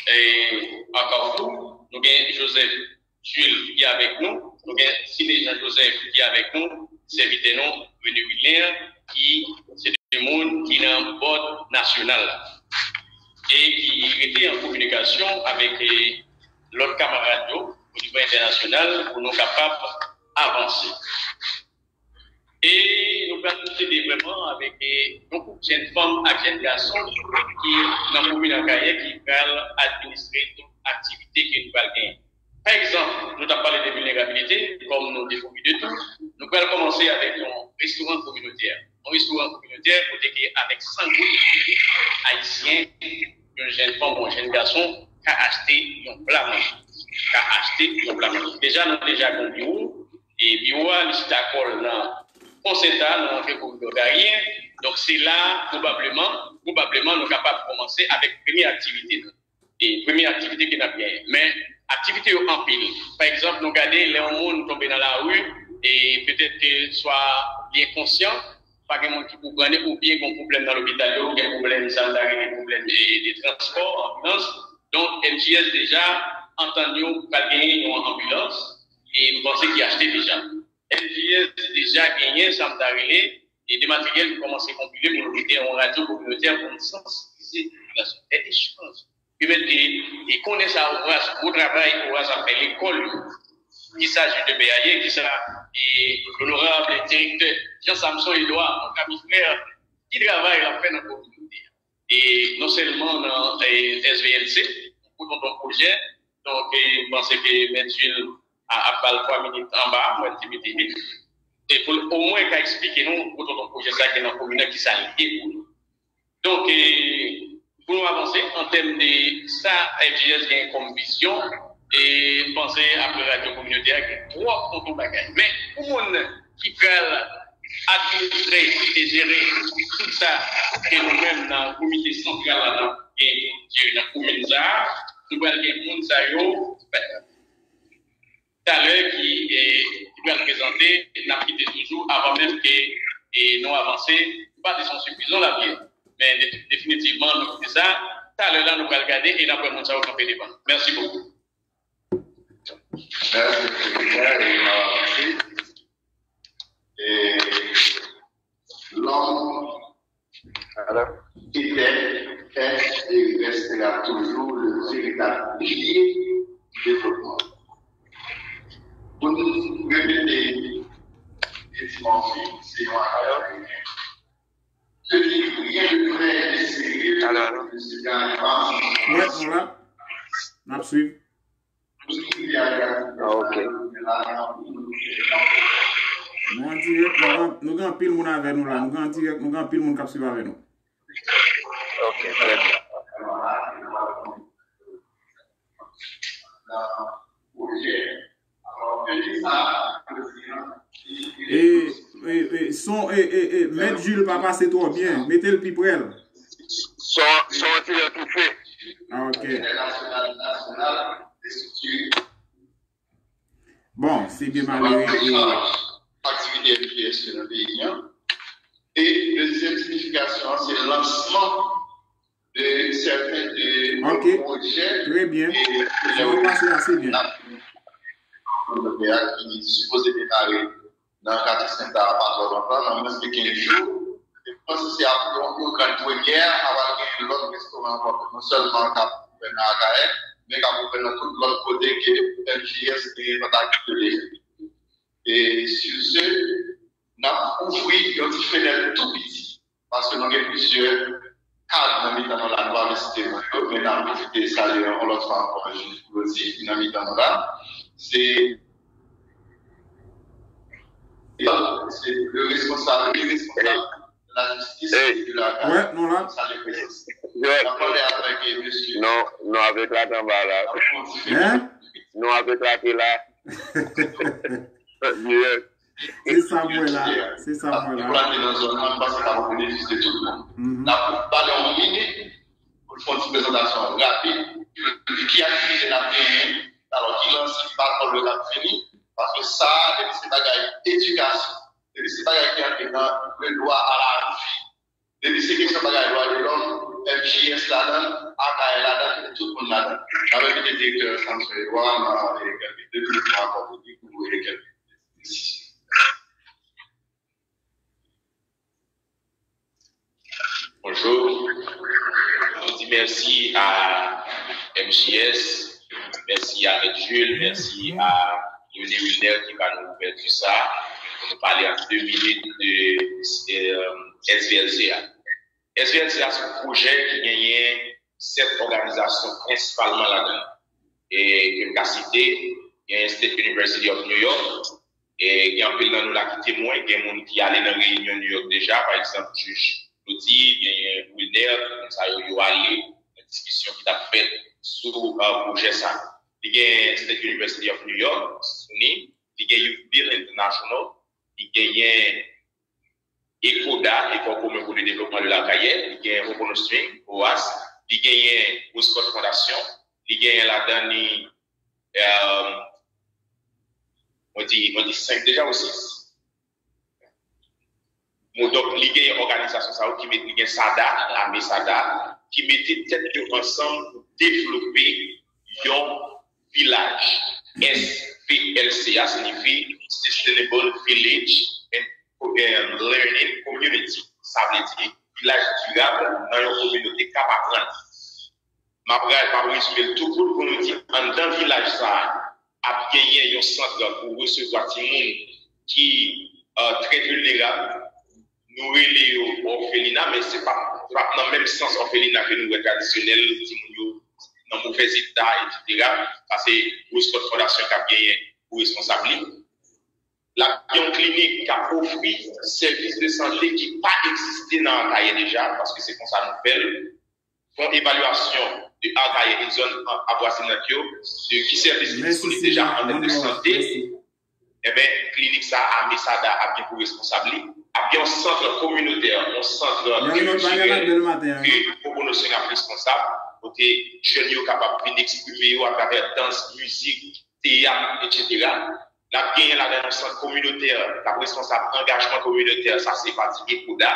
e, an Kafou, nou gen Joseph Jules ki avèk nou, nou gen Sidney Jean Joseph ki avèk nou, sèvitè nou, Rene Wilner, ki se de moun ki nan bòd nasyonal la. E ki rete an kominikasyon avèk e, lòt kamarad yo, o nivo entènasyonal, pou nou kapab avanse. E nou pral pwosede vrèman avèk e, yon gwoup jèn fanm ak jèn gason ki nan komin Akayè ki pral administre tout aktivite ke nou pral genyen. Pa egzanp, nou t ap pale de vilnerabilite, kòm nou depovi de tou, nou pral kòmanse avèk yon restoran kominotè. Yon restoran kominotè kote ke avèk san goud ayisyen, yon jèn fanm ou yon jèn gason ka achte yon pla manje. Ka achte yon pla manje. Deja, nou deja gen yon biwo, e biwo a, li chita kò l nan Pon Senta, nan antre komin Otaryen. Donk, se la, pwobableman, pwobableman, nou kapab kòmanse avèk premye aktivite nou. E premye aktivite ke n ap genyen. Men, aktivite yo anpil. Pa egzanp, nou gade lè yon moun tonbe nan lari, e petèt ke swa li enkonsyan, pa gen moun ki pou pran li, oubyen gen pwoblèm nan lopital yo, gen pwoblèm, sa n ta rele pwoblèm de, de transpò, anbilans. Donk, M J S deja antann yo pral genyen yon anbilans, e m panse ki achte deja. M J S deja genyen sa m ta rele e de materyèl ki kòmanse konpile pou nou mete yon radyo kominotè pou nou sansibilize popilasyon, fè echanj. Pèmèt ke e konnen sa Horace, gwo travay Horace ap fè lekòl yo, kisa J T P a ye, kisa e onorab direktè Jean Samson Edouard, yon Kabi frè, ki travay l ap fè nan kominote a. E non sèlman nan e, S V L C, pou tonton pwojè, donk, e, m panse ke Mèt Jules a, ap ba l twa minit anba, mwen te mete li. E pou l omwen ka eksplike nou, pou tonton pwojè sa ki nan komin nan, ki sa l ye pou nou. Donk, e, pou nou avanse, an tèm de sa M J S gen kòm vizyon, e m panse apre radyo kominotè a, gen twòp tonton bagay. Men, pou moun ki pral administre e jere tout sa ke nou menm nan komite santral la, n ap gen pou jere nan komin sa a, nou pral gen moun sa yo talè ki, e, ki pral prezante, n ap kite toujou avan menm ke e, nou avanse. Nou pa di se yon sipriz non l ap ye, men de, definitivman, nou kite sa. Talè la, nou pral gade e n ap wè moun sa yo kanpe devan nou. Mèsi bokou. Mèsi, sekretè, e n ap avanse. E, lòm, e, Alò? Ki tèt, tèt e restera toujou le veritab pilye di devlopman. Pou nou repete, Edi Murphy, se yon akademyen. Edi, rien de très sérieux ne se gagne pas en... Wè, nou la. N ap swiv. Ah, ok. Nou an dirèk, nou gen, nou gen anpil moun avè nou la. Nou gen an dirèk, nou gen anpil moun k ap swiv avè nou. Ok, trè byen. E, e, e, son, e, e, e, Mèt Jules pa pase twò byen. Mete l pi prè l. Son, son an ti jan toufe. Ah, ok. Bon, se byen malere. E aktivite M J S yo nan peyi an. E dezyèm siyifikasyon an, se lansman de sèten de pwojè. Ok. Trè byen. Sa w pase ase byen. Ki sipoze demare nan katye Senta a pa twò lontan, nan mwens de kenz jou. E m panse se ap yon, yon grenn premyè, a pral gen lòt restoran ankò, non sèlman k ap ouvè nan Akayè, men k ap ouvè nan tout lòt kote ke M J S genyen tentativ yo deja. E sur ce, n ap ouvri yon ti fenèt tou piti, paske nou gen plizyè kad nan mitan nou la, nou pa vle site non yo, men n ap pwofite salye yon lòt fwa ankò Jules Claudy ki nan mitan nou la. Se, se le responsab, le responsab de la justice et de la... Wè, nou la. Salye prezans. N ap pale avèk, eh, mesye. Non, non, avèk la tanba la. Hein? Non, avèk la te la. Dirèk. Se sa m wè la. Se sa m wè la. Pou l ale nan zòn nan, m panse sa ap benefisye tout moun. Mhm. N ap ba l yon minit pou l fè yon ti prezantasyon rapid, pou l di ki aktivite n ap genyen, alò ki lanse, ki batòl yo k ap vini, paske sa a, depi se bagay edikasyon, depi se bagay ki antre nan le droit à la vie, depi se kesyon bagay dwa de lòm, M J S ladan l, Akayè ladan l, tout moun ladan l. N ap envite direktè Samson Edouard nan, eh, kèlke de minit pou akòde li pou, eh, kèlke... Bonjou. Nou di mèsi a M J S, mèsi a Mèt Jules, mèsi a Yone Wilner ki ba nou ouvèti sa a, pou nou pale an de minit de, eh, S V L C a. S V L C a se yon pwojè ki genyen sèt òganizasyon prensipalman ladan l. E ke m ka site, genyen State University of New York, e gen anpil nan nou la ki temwen, gen moun ki ale nan reyinyon New York deja, pa egzanp, jij Claudy, genyen Wilner, tout moun sa yo, yo ale nan diskisyon ki t ap fèt sou, uh, pwojè sa. Li gen State University of New York, SUNY, li gen Youth Build International, li genyen ECODA, Effort Commun pour le Développement de l'Arcahaie, li gen Hokono Swing, OAS, li genyen Westcott Fondation, li genyen ladan li, euh, mwen di, mwen di senk deja ou sis? Bon, donk, li genyen òganizasyon sa yo ki met, li gen SADA, lame SADA, ki mete tèt yo ansanm pou devlope yon vilaj. S V L C a siyifi Sustainable Village and, and Learning Community. Sa vle di, vilaj dirab nan yon kominote k ap aprann. M ap ra-, m ap rezime l tou kout pou nou di, anndan vilaj sa a, ap genyen yon sant pou resevwa timoun ki, euh, trè vilnerab. Nou rele yo òfelina, men se pa, se pa nan menm sans òfelina ke nou wè tradisyonèl, timoun yo nan movèz eta, etsetera. Sa se Westcott Fondation k ap genyen pou responsab li. L ap gen yon klinik k ap ofri sèvis de sante ki pa egziste nan Akayè deja, paske se konsa nou fè l. Fè yon evalyasyon de Akayè e zòn avwazinant yo, de ki sèvis ki disponib deja an tèm de sante. Enben, klinik sa a, mesada ap gen pou responsab li. Ap gen yon sant kominotè, yon sant kiltirèl ke Pokonoseng ap responsab, kote jèn yo kapab vin eksprime yo atravè dans, mizik, teyat, etsetera. N ap genyen ladan yon sant kominotè k ap responsab angajman kominotè, sa se pati ekoda,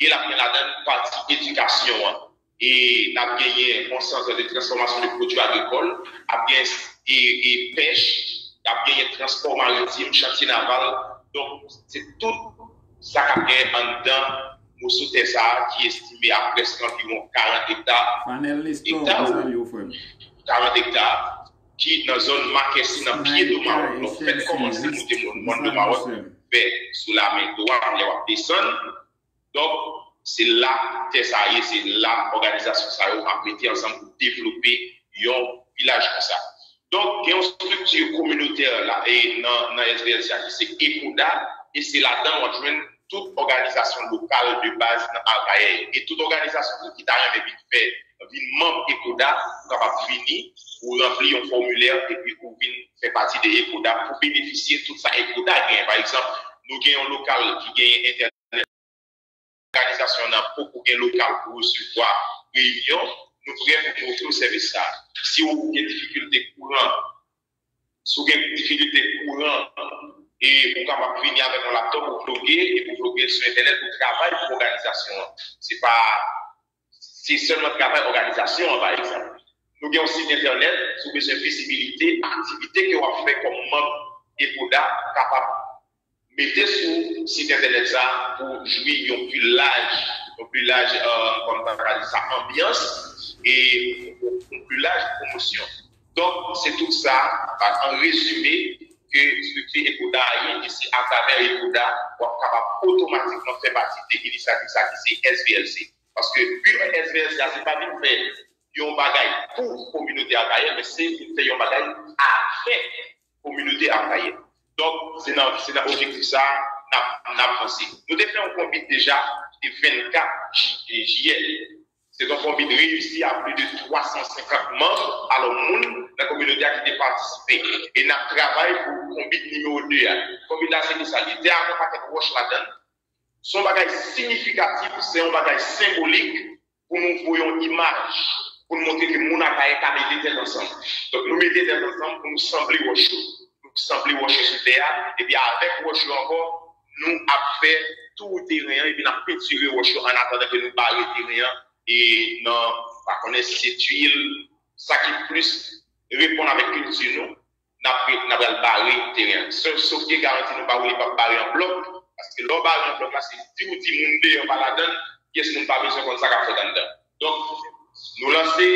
e l ap gen ladan pati edikasyon an. E n ap genyen yon sant de transfòmasyon de pwodui agrikòl, ap gen e, e pèch, ap genyen transpò maritim, chantye naval. Donk, se tout sa k ap genyen anndan moso tè sa a ki estime a prèske anviwon karant ekta, Fanel Nestor, Ekta m ou- salye w, frè m. karant ekta, ki nan zòn Makèsi, nan pye Domawon. Donk, fèt kòmanse moute mòn Domawon, fè sou lamen dwat, lè w ap desann. Donk, se la tè sa a ye, se la òganizasyon sa yo ap mete ansanm pou devlope yon vilaj konsa. Donk, gen yon estrikti kominotè la, e nan, nan S V L C a ki se ECODA, e se ladan w ap jwenn tout òganizasyon lokal de baz nan Akayè yo. E tout òganizasyon ki ta renmen vin fè, vin manm ECODA, ou kapab vini, ou ranpli yon fòmilè, epi ou vin fè pati de ECODA pou benefisye tout sa ECODA gen. Pa egzanp, nou gen yon lokal ki gen entènèt, òganizasyon an poko gen lokal pou resevwa reyinyon, nou prè pou nou ofri w sèvis sa a. Si w gen difikilte kouran, si w gen difikilte kouran, e ou kapab vini avèk yon laptop ou ploge, epi w ploge l sou entènèt pou travay pou òganizasyon an. Se pa, se sèlman travay òganizasyon an, pa egzanp. Nou gen yon sit entènèt, si w bezwen vizibilite, aktivite ke w ap fè kòm manm ECODA kapab mete sou sit entènèt sa a pou jwi yon pi laj, yon pi laj, euh, kòm ta ka di sa, anbyans e yon pi laj pwomosyon. Donk, se tout sa, an rezime, ke estrikti ECODA a ye, e se atravè ECODA w ap kapab otomatikman fè pati de inisyativ sa ki se S V L C. Paske bi S V L C a, se pa vin fè yon bagay pou kominote Akayè, men se vin fè yon bagay avèk kominote Akayè. Donk, se nan, se nan objektif sa a n ap, n ap vanse. Nou te fè yon konbit deja ki te vennkat jiyè. Se yon konbit reyisi a plis de twa san senkant manm, alò moun nan kominote a ki te patisipe. E n ap travay pou konbit nimewo de a. Konbit la se ki sa l ye? Te ak yon pakèt wòch ladan l. Se yon bagay siyifikatif, se yon bagay senbolik pou nou voye yon imaj, pou nou montre ke moun Akayè ka mete tèt ansanm. Donk, nou mete tèt ansanm pou nou sanble wòch yo. Nou sanble wòch yo sou tè a, epi avèk wòch yo ankò, nou ap fè tou teren an, epi n ap pentire wòch yo an atandan ke nou bare teren an, e nan, pa konnen, setwil, sa ki plis reponn avèk kilti nou, n ap, n ap al bare teren an. Sèl, sof ke garanti nou ba w, li p ap bare an blòk, paske lè w bare an blòk la, se di w di moun deyò pa ladan l, pyès moun pa bezwen konn sa k ap fèt anndan. Donk, nou lanse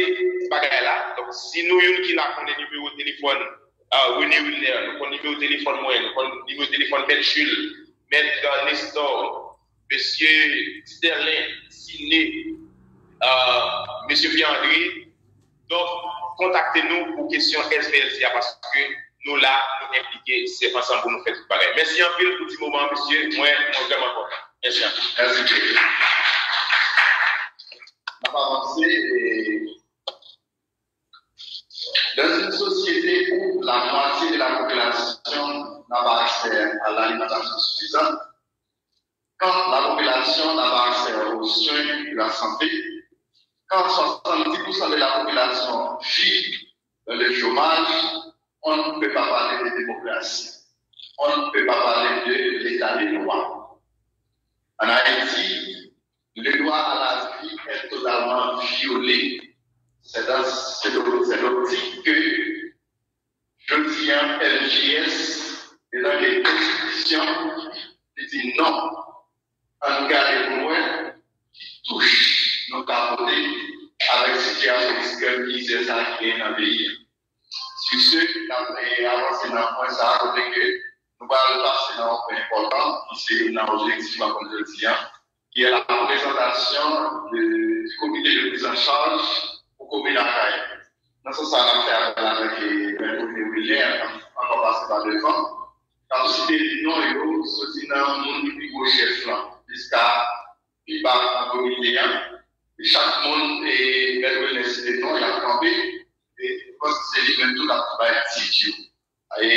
bagay la. Donk, si nou youn ki la konnen nimewo telefòn, euh, René Wilner, nou konn nimewo telefòn mwen, nou konn nimewo telefòn Mèt Jules, Mèt, euh, Nestor, Mesye Sterlin, Siné, euh, Mesye Pierre André. Donk, kontakte nou pou kesyon S V L C a, paske nou la, nou enplike, se ansanm pou nou fè tout bagay. Mèsi anpil pou ti moman an, mesye. Mwen, mwen vrèman kontan. Mèsi anpil. Mèsi Jimmy. N ap avanse. Et dans une société où la moitié de la population n'a pas accès à l'alimentation suffisante, quand la population n'a pas accès aux soins de la santé, quand soixante-dix pour cent de la population vit dans le chômage, on ne peut pas parler de démocratie. On ne peut pas parler de l'état de droit. En Haïti, le droit à la vie est totalement violé. C'est dans cette, cette optique que jodi a M J S te nan gen konstitisyon, li di non. Ann gade pou nou wè ki touch nou ka pote avèk sitiyasyon ekstrèm mizè sa a ki genyen nan peyi a. Sur ce, n ap avanse nan pwen sa a kote ke nou pral pase nan yon pwen enpòtan ki se youn nan objektif mwen konn jodi a, qui est la présentation de, du comité de prise en charge pou komin Akayè. Nan sans sa, n ap fè apèl avèk Mèt René Wilner, ankò pase pa devan, n ap site non yo, soti nan moun ki pi gwo chèf lan, jiska pi ba nan komite a. E chak moun, e, Mèt Wilner site non, y ap kanpe, e m panse se li menm tou k ap bay tit yo. E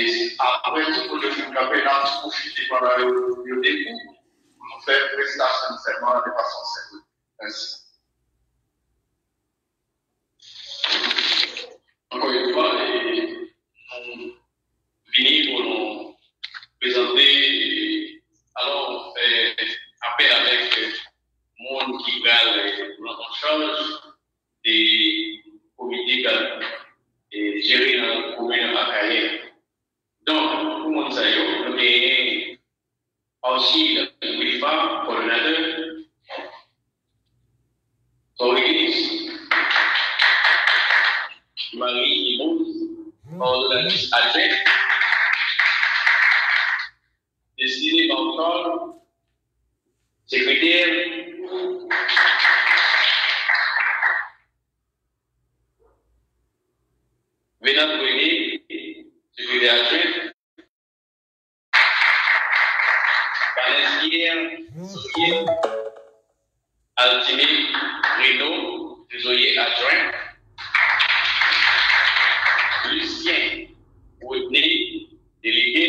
apre tout moun yo fin kanpe, n ap pwofite pandan yo, yo dekou pou nou fè prestasyon sèman de fason senbolik. Mèsi. Ankò yon fwa, e, nou vini pou nou prezante, e, alò, fè apèl avèk moun ki pral, e, pran an chaj de komite k ap, e, jere nan komin Akayè. Donk, pou moun sa yo, nou genyen Archil Wilfa, kòdonatè, kòdonatris adjwent, Destiné Marcol, sekretè, Venant René, sekretè adjwent, Vanessa Pierre, trezorye, Altime Reno, trezorye adjwen, Lucien Rodney, delege,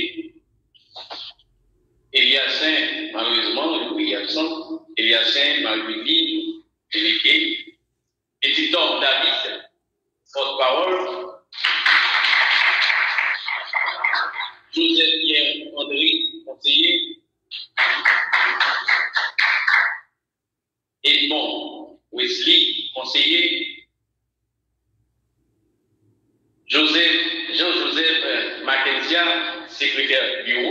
Eliasen, malerezman, li absan, Eliasen Marie-Line, delege, Petit Homme David, pòtpawòl, Joseph Pierre André, konseye, Edmond Wesley, konseye, Joseph, Jean-Joseph Mackensia, sekretè biwo,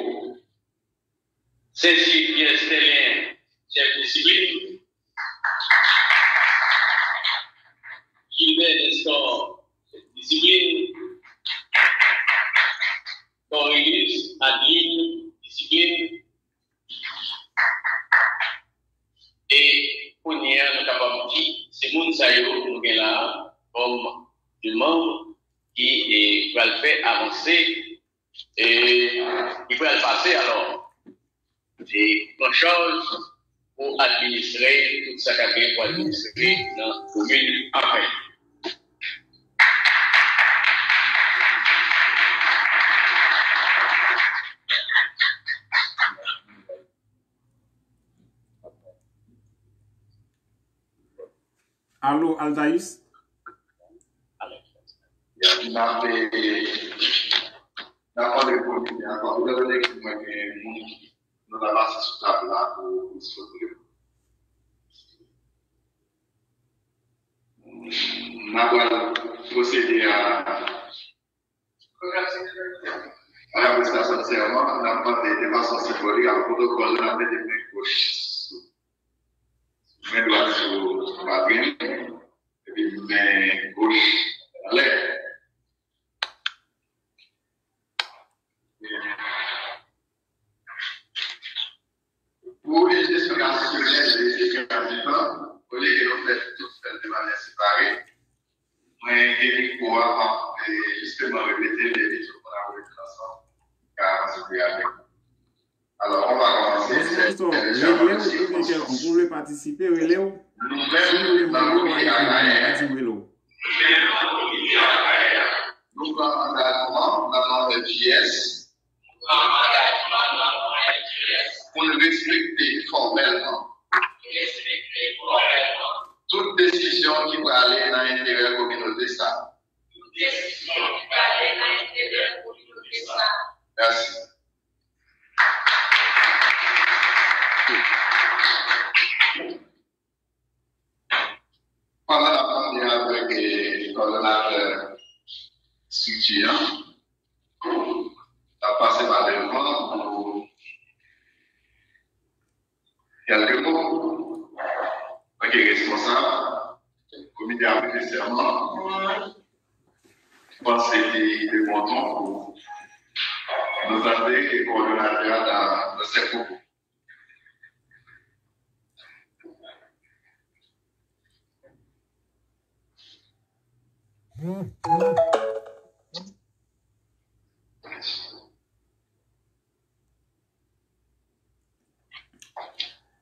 Saint-Cyr Pierre Stellin, chèf disiplin, Gilbert Nestor, chèf disiplin, Corelius Adeline, disiplin, e kounye a nou kapab di se moun sa yo nou gen la a kòm de manm ki e, pral fè avanse e ki pral pase alò, e pran chaj pou administre tout sa k ap gen pou administre nan komin Anpèy. Alo, Altaïs? Ya, n ap, n ap mande komite a, paske lè w wè ki mwen gen moun, nou ta pase sou tab la pou, pou sou tab la. N ap pral pwosede a A la prestasyon de sèman, n ap mande de fason senbolik ak pwotokòl la, n ap mete men goch sou, men dwat sou patwin, epi men goch anlè. Pou yon jesyon rasyonèl e efikasman, olye ke nou fè tout fè l de manyè separe, mwen gen mikwo a, m ap, e, jisteman repete l epi tout moun ap rete ansanm, ka avanse pi rapid. Alò, on va kòmanse. Bonjou, Nestor. Rele w oubyen kèlkonk ou vle patisipe, rele w. Nou menm, nan komite Akayè, nou pran angajman nan non M J S pou n respekte fòmèlman tout desizyon ki prale nan enterè kominote sa a. Mèsi. Pandan n ap mande avèk, eh, kòdonatè estrikti a, n ap pase pa devan pou kèlke mo. Antanke responsab komite a prete sèman, m panse li de bon ton pou nou tande kòdonatè a nan, nan sèt pwopo.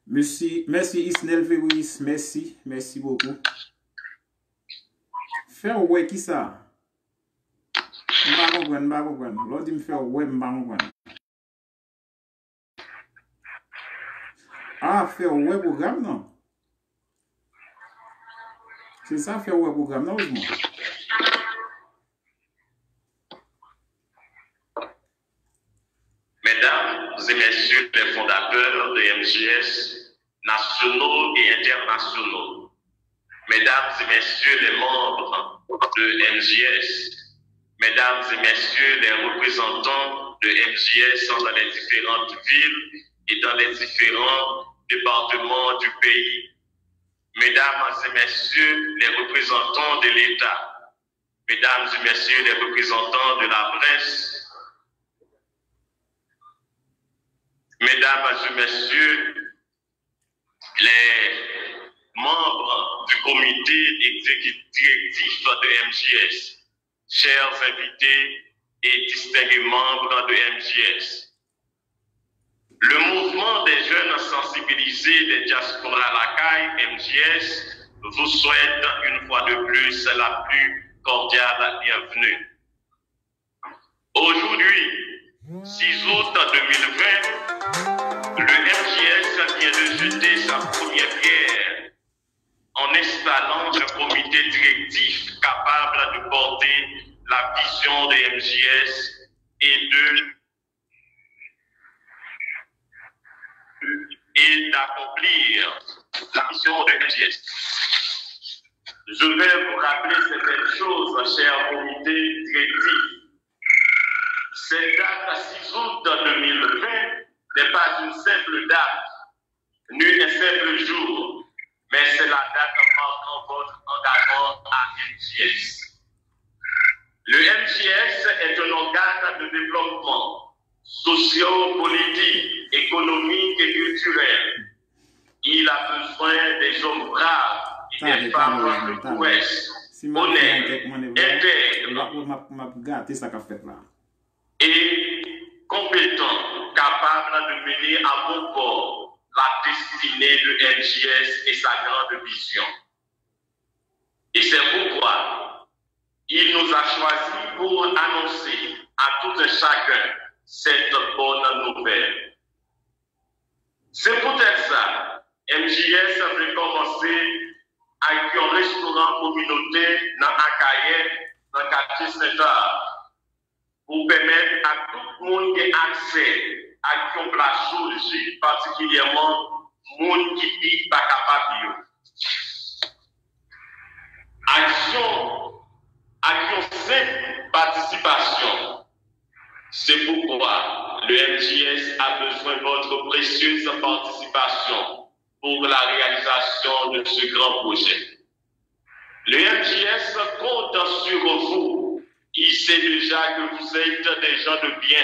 Mèsi, mèsi Isnel Febris, mèsi, mèsi bokou. Fè w wè kisa? M pa konprann, m pa konprann. Lè w di m fè w wè, m pa konprann. Ah, fè w wè pwogram nan. Se sa, fè w wè pwogram nan, Osmond. Mesdames et messieurs les fondateurs de M J S, nationaux et internationaux, Mesdames et messieurs les membres de M J S, Mesdames et messieurs les représentants de M J S dans les différentes villes et dans les différents départements du pays, Mesdames et messieurs les représentants de l'État, mesdames et messieurs les représentants de la presse, mesdames et messieurs les membres du comité exécutif directif de M J S, chers invités et distingués membres de M J S. Le mouvement des jeunes sensibilisés des diasporas Lakay, M J S, vous souhaite une fois de plus la plus cordiale bienvenue. Aujourd'hui, six août deux mille vingt, le M J S vient de jeter sa première pierre en installant un comité directif capable de porter la vision de M J S et de et d'accomplir la mission de M J S. Je vais vous rappeler certaines choses, cher comité directif. Cette date six août deux mille vingt n'est pas une simple date, ni un simple jour, mais c'est la date marquant votre engagement à M J S. Le M J S est un organe de développement socio-politique, économique et culturel. Il a besoin des hommes braves et des femmes de prouesse, honnêtes, intègres et compétents, capables de mener à bon port la destinée de M J S et sa grande vision. Et c'est pourquoi il nous a choisis pour annoncer à tout un chacun cette bonne nouvelle. Se poutèt sa, M J S vle kòmanse ak yon restoran kominotè nan Akayè, nan katye Sentàn, pou pèmèt ak tout moun gen aksè ak yon pla cho jik, patikilyèman moun ki pi pa kapab yo. Aksyon ak yon senp patisipasyon. C'est pourquoi le M J S a besoin de votre précieuse participation pour la réalisation de ce grand projet. Le M J S compte sur vous. Il sait déjà que vous êtes des gens de bien,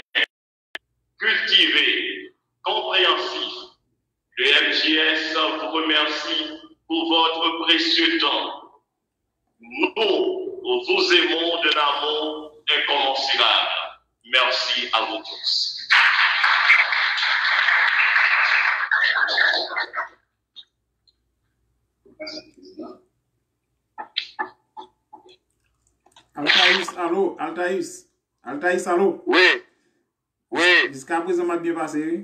cultivés, compréhensifs. Le M J S vous remercie pour votre précieux temps. Nous vous aimons d'un amour incommensurable. Merci à vous tous. Altaïs, alo, Altaïs. Altaïs, alo. Wi, wi. Jiskaprezan m ap byen pase, wi.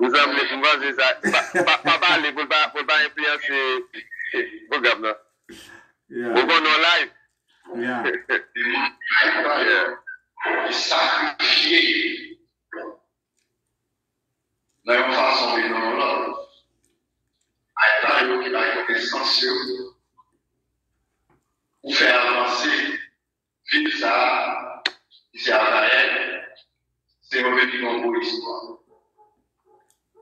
M sanble, m panse sa, pa, pa, pa pale pou l pa, pou l pa enfliyanse pwogram nan. Ou konnen w live. Yeah. Li sakrifye nan yon fason oubyen nan yon lòt. Ay pa yo ki bay konesans yo pou fè avanse vil sa a, misye Azayèl, se yon vil ki gen yon gwo istwa.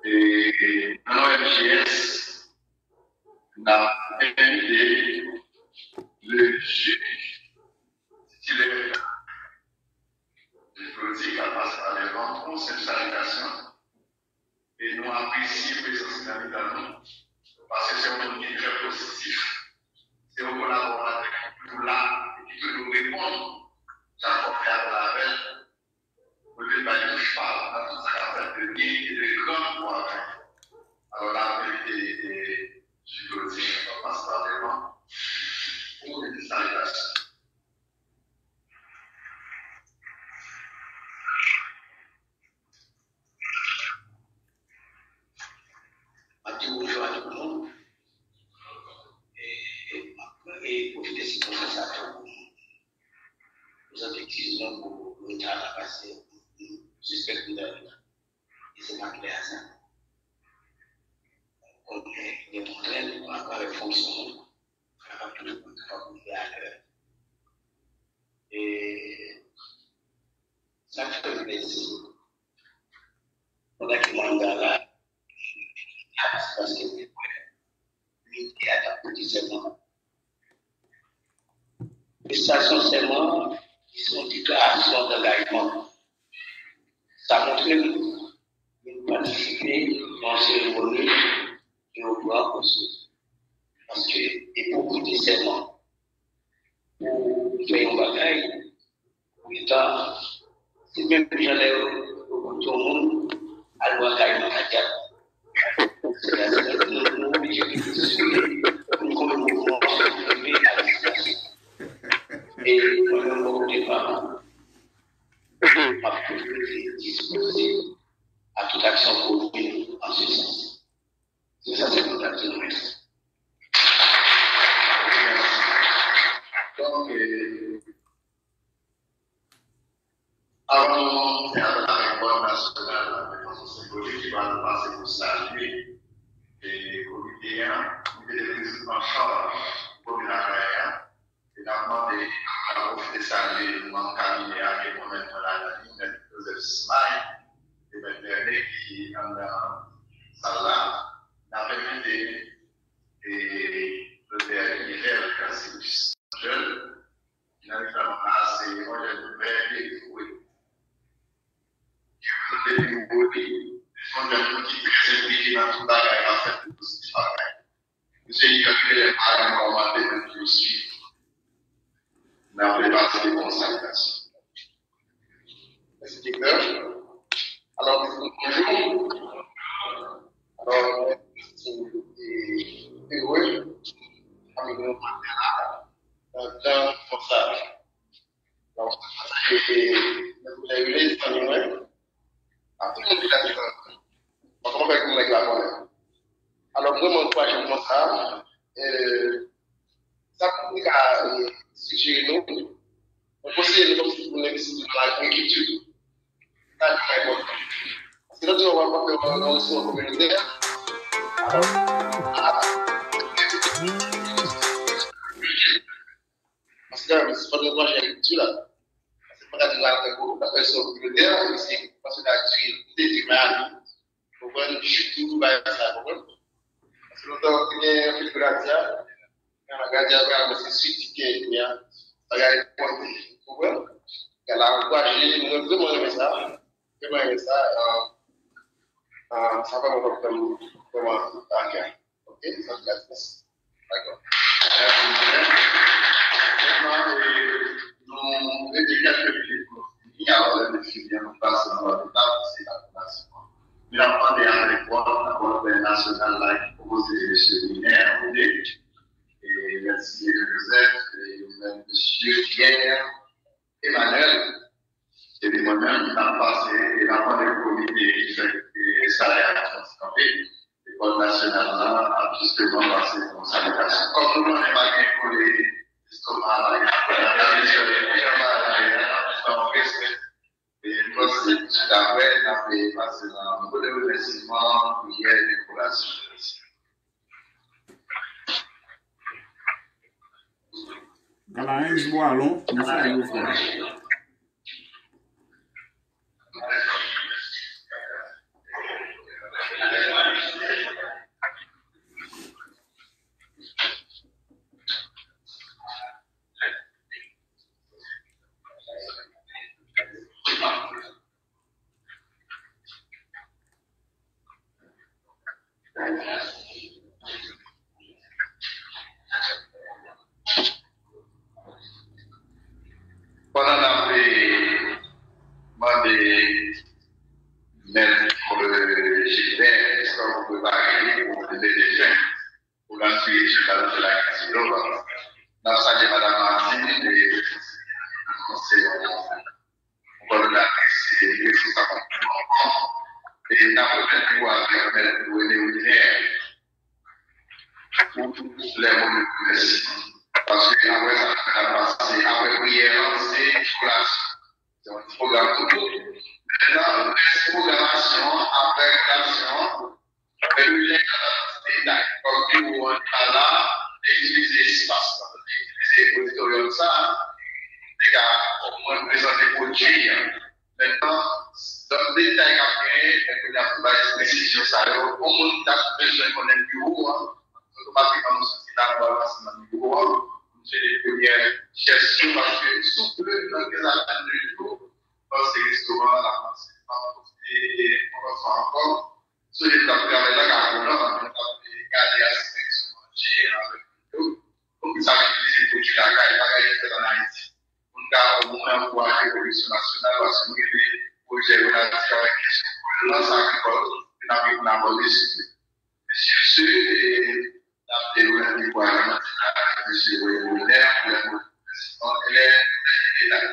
E nan non M J S, n ap envite le jij titilè Jodi k ap pase pa devan, yon senp salitasyon. E nou apresye prezans li nan mitan nou, paske se yon moun ki trè pozitif, se yon kolaboratè ki toujou la e ki toujou reponn chak fwa w fè apèl avè l, pou l vin bay touch pa l nan tout sa k ap fèt de byen e de gran pou avè l. Alò, n ap envite Jodi k ap pase pa devan pou yon ti salitasyon. M ap di bonjou a tout moun. E m ap pwofite sitiyasyon sa tou pou m prezante eskiz mwen pou reta la, paske m sispèk m nan reta. E se pa klè a sa. Konnen gen kontrent pa rapò avèk fonksyon mwen. Kapab toujou kapab rive alè. E sa k fè m plezi, pandan ke mwen anndan la, se paske mwen kwè, unité a t ap pote sèlman. Prestasyon sèman an, li se yon deklarasyon dangajman. Sa montre m vin patisipe nan yon seremoni ke yo pran oso. Paske e pou prete sèman, pou fè yon bagay, pou gentan, se menm jan lè yo, yo koute yon moun al pran kay nan kadyak. Se la, se la, nou, nou oblije rete sou, pou nou konn mouvman, rive a destinasyon. E mwen menm, bò kote pa m, m ap toujou rete dispoze a tout aksyon komin an se sans. Se sa sèlman m t ap di nou. Mèsi. Donk, euh, avan nou fè apèl avèk bòn nasyonal la, de fason senbolik, ki va nou pase pou salye, e, komite a, komite de prise an chaj komin Akayè a, e n ap mande, n ap pwofite salye manm kabinè a ke mwen menm mwen ladan li, Mèt Joseph Smay, e Mèt Vernet ki anndan sal la. N ap envite, e, Doktè Yvel Cassius Angel, ki nan departman la, se yon jèn vrè e vre. Ki prezante biro li, se yon jèn moun ki trè enplike nan tout bagay l ap fè pou pozitif Akayè. Misye li kalkile lè pa gen kòmante menm ki yo swiv. N ap repase de bon salitasyon. Mèsi, direktè. Alò, bonjou. Alò, mèsi, e, e, wi. Fanmi nou, maten la, nan tan konsa. Donk, e, e, mwen vle rele zanmi mwen. A tout moun ki la di sa. Bon, kòman fè pou nèg la konnen? Alò, mwen, mwen ankouraje mouvman sa a. E, sa pou mwen ka, e, sijere nou, mwen konseye nou kòmsi pou nou envesti nan lagrikilti. Sa, se trè enpòtan. Paske lòt jou, w ap fè yon, yon restaurant communautaire. Alò, a, Paske, se pa nou branche agrikilti la. Paske pa ka di nou al fè gwo, al fè sòl kominote a, e se paske nou al di, nou te di men ale. Konprann, chit tou, bagay sa, konprann? Paske lontan, te gen anpil gradyè, men gradyè a vrèman se sidi ke kounye a, bagay pòte, konprann? Gade la, ankouraje, mwen vrèman renmen sa, vrèman renmen sa, e, e, sa vrèman fè m vrèman akè. Ok, sa se la repons. Dakò. Mèsi, Michel. Mentnan, e, nou rete kèlke minit pou nou fini. Alò, lè nou fini an, nou pase nan lòt etap, se aplikasyon an. Men n ap mande avèk vòt, nan vòt nasyonal la ki pwopoze mesye Liner André, e mèt Sidney Joseph, e mèt mesye Pierre Emmanuel. Epi mwen menm, n ap pase, e n ap mande pou komite ki fè, e, salye a kanpe. Lekòl nasyonal la ap jisteman pase yon salitasyon. Kòm nou konnen pa gen kole estoma, pa gen afè la, n ap mesye, jan bagay la ye a, n ap jis ba yon respè. E nou panse tout apre, n ap pase nan mo de remèsiman, priyè, dekorasyon. Mèsi. Alaens Bwalon, nou salye w, frè. Pandan n ap, e, mande mèt, e, Gilbert, èske w prepare li pou leve fen, pou l antre sou kalite lakilti global, n ap salye Madan Martine, e, se yon kòdonatris, e, responsab. E n ap remèt li avèk mèt René Wilner pou lè mo de remèsiman. Paske apre sa, n ap pase, apre priyè a, se kolasyon. Se yon ti pwogram tou kout. Mentnan, rès pwogramasyon an, apre kolasyon an, men nou gen detay. Kòm biwo an pa la, nou itilize espas la, nou itilize oditoryòm sa, nou ka omwen prezante pwodui an. Mentnan, lòt detay k ap genyen, men kounye a pou bay presizyon sa yo, yon moun k ap bezwen konnen biwo an, otomatikman nou soti la, nou al pase nan biwo an, nou Se de premyè jès yo, paske sou plen nan kè lapenn de jou, panse restoran, la panse, panse, panse ankò. Sonje m t ap travay nan Gabon nan, mwen t ap gade aspè kesyon manje avèk moun yo. Poukisa m itilize pwodui lakay, bagay ki fèt ann Ayiti? Pou n ka omwen ankouraje pwodiksyon nasyonal, paske nou gen de pwojè relatif avèk kesyon vyolans agrikòl ke n ap gen pou n abòde sou. Mesye, se, e, n ap te remet mikwo a Clementine avèk mesye Wilner pou lè nou prezante lè nou te la. E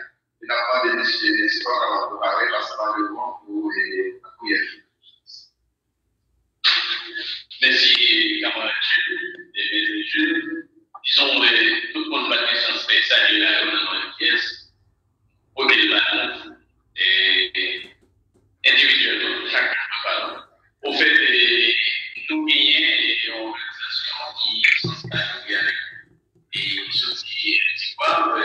n ap mande mesye Nestor kapab prepare pase pa devan pou, e, lapriyè. Mèsi, kamarad Jules, e, Mèt Jules. Dizon, e, tout moun pa t gen chans fè sa, yo la, yo nan pyès. Kote l ba nou, e, endividyèlman, chak moun pa nou. Ofèt, e, nou genyen yon òganizasyon ki sanse pale avèk nou, e ki soti Ti Gwav, e,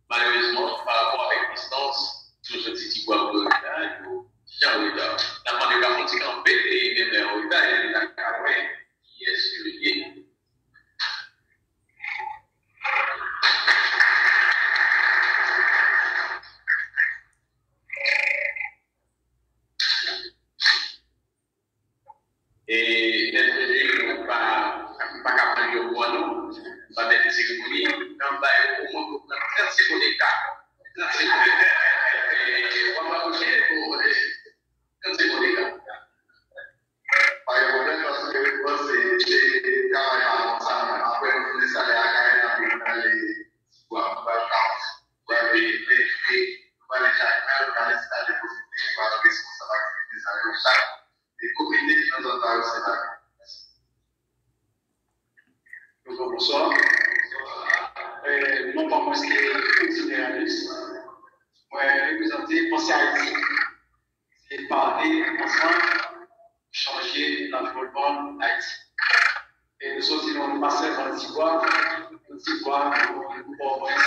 malerezman, pa rapò avèk distans, yo soti Ti Gwav pou yo reta, yo deja an reta. N ap mande yo ka fè yon ti kanpe, e menm lè yo an reta, e n a ka wè kiyès yo ye. E lè nou vle, nou pa, nou pa ka pran yo pou nou, nou pa mèt seremoni, nan bay omwen pou pran trant segonn eka. Trant segonn. E w ap apwoche pou trant segonn eka. Pa gen pwoblèm, paske mwen panse se travay pa konsa menm. Apre nou fin salye a Karen, apre nou prale Ti Gwav, nou pral Kawòs, nou prale Plenje, nou prale Jakmèl, nou prale Sitadèl Pwofite, nou pral responsab aktivite sa yo chak. E komite ki nan zòn pa yo se pa yo. Mèsi. Bonjou, bonswa. E, non pa mwen se Claudine Réalus. Mwen reprezante Panse Ayiti. Se pale ansanm, chanje lanviwònman Ayiti. E nou soti nan yon pase nan Ti Gwav, Ti Gwav, Pòtoprens,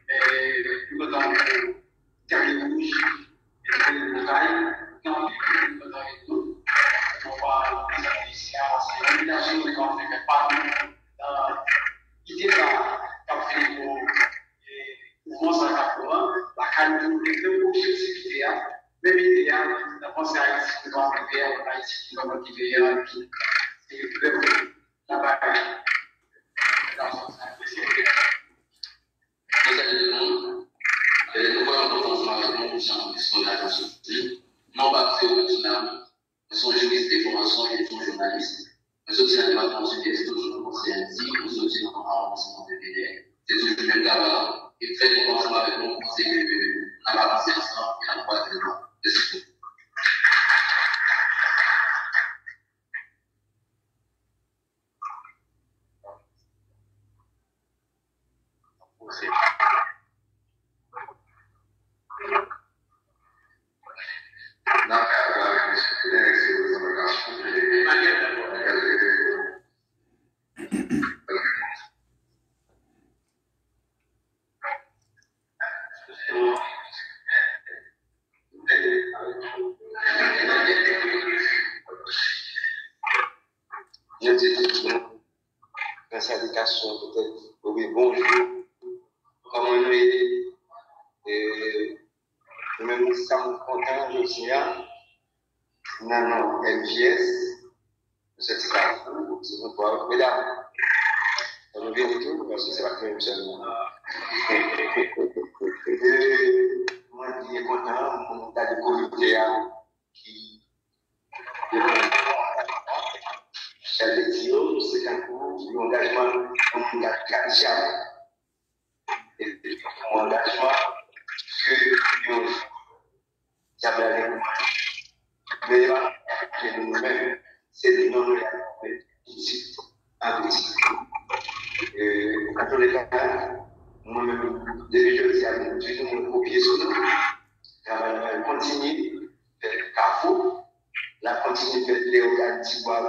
e nou kontan pou Kare Wouj, e nou Okay, nou kontan pou nou. Nou pa prezante isi a, paske envitasyon nou te ka fè, men pa nou, nan ide sa k ap vini pou, e, mouvman sa k ap pran, lakay nou tou, nou gen menm objektivite a, menm ide a, nan Panse Ayiti, nou ap rive a, Ayiti ki vrèman ki veye a, ki se vrèman travay. Mwen salye tout moun. E, nou wè yon kontan ansanm avèk nou, jan Eskonda te soti. Non pa m se Orijinal, mwen se yon jiris de fòmasyon e se yon jounalis. Mwen soti nan depatman Sidès, toujou nan Panse Ayiti, mwen soti nan awondisman Pèpèyè. Se toujou menm travay la, e m fè kontan ansanm avèk nou, m panse ke n ap avanse ansanm e n ap kwaze dwa. Mèsi. Mwen di tout moun, nan salitasyon petèt, oubyen bonjou, kòman nou ye? E, nou menm, sa m kontan jodi a, nan non M J S, nou soti Kafou, se nou twa, medam, nou vini tou, paske se pa k menm sèlman. E, mwen byen kontan, mwen gade komite a, ki Sa vle di yo, se tankou yon angajman pou moun k ap travay. E yon angajman ke yon jou, dyab la gen pou manje. Men yo ap manje nou menm, se non nou y ap mete pitit an pitit. E, antouka, mwen menm, depi jodi a, m toujou mwen kopye sou nou. Travay la kontinye fèt Kafou, l ap kontinye fèt Leyogàn, Ti Gwav,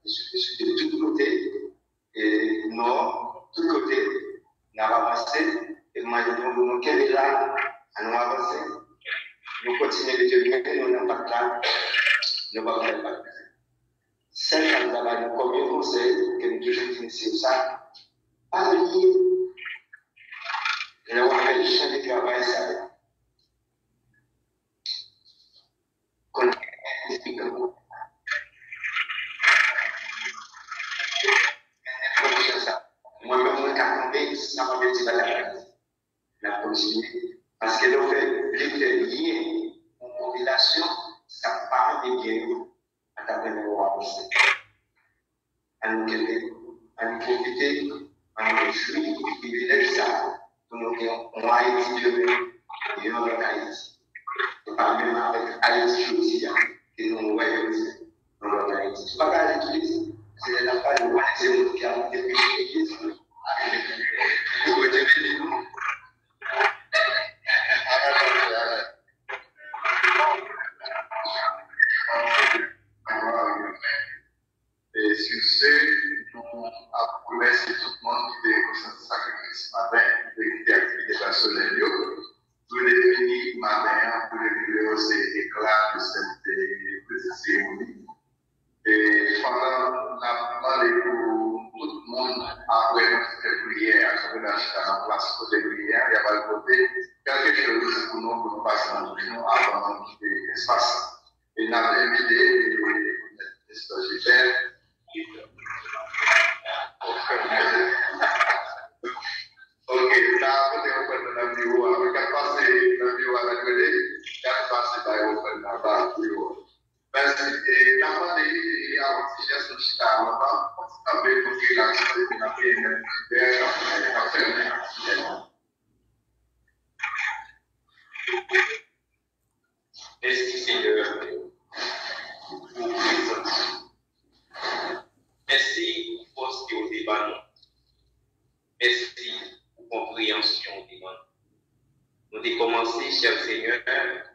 e swivi, swivi tout kote, e Nò, tout kote, n ap avanse, e m mande nou pou nou kenbe la, ann nou avanse, nou kontinye mete men nou nan pat la, nou p ap fè l pa. Sèl sa m ta ba nou kòm yon konsèy, ke m toujou di mesye yo sa, pa bliye Lè w ap fè jan de travay sa yo, konn mwen menm mwen ka kanpe, sa pa vle di bagay la. N ap kontinye. Paske lè w fè, lè w fè byen yon popilasyon, sa pa vle byen yo, pa t ap renmen wè w avanse. Ann kenbe, ann pwofite, ann jwi privilèj sa a pou nou gen yon Ayiti demen, yon lòt Ayiti. Se pa menm avèk Ayiti jodi a ke nou wè jodi a, yon lòt Ayiti. Sou bagay Ayiti, se lè n ap pale, w konnen se moun ki ap depeche legliz. Bondye beni nou. Amen, amen. E sur ce, nou ap remèsye tout moun ki te konsantre sakrifis maten, ki te kite aktivite pèsonèl yo. Jounè fini maten an, pou leve yo se ekla de sèt pitit seremoni. E pandan n ap mande pou tout moun, apre nou fè priyè a, chak moun chita nan plas kote priyè a, y ap al pote kèlke choz pou nou, pou nou pase nan bouch nou avan nou kite espas la. E n ap envite Mister Gilbert. Ok, la kote yo pran nan biwo a. Mwen k ap pase nan biwo a, mèkredi, y ap pase bay yo pran nan ba biwo a. Mèsi. E n ap mande, e, a yon ti jès, nou chita anba, yon ti kanpe, nou rilaks, epi n ap genyen Gilbert k ap, k ap fèmen aktivite a. Mèsi, Senyè, pou prezans ou. Mèsi pou fòs ke w te ban nou. Mèsi pou konpreyansyon w te ban nou. Nou te kòmanse, chè Senyè,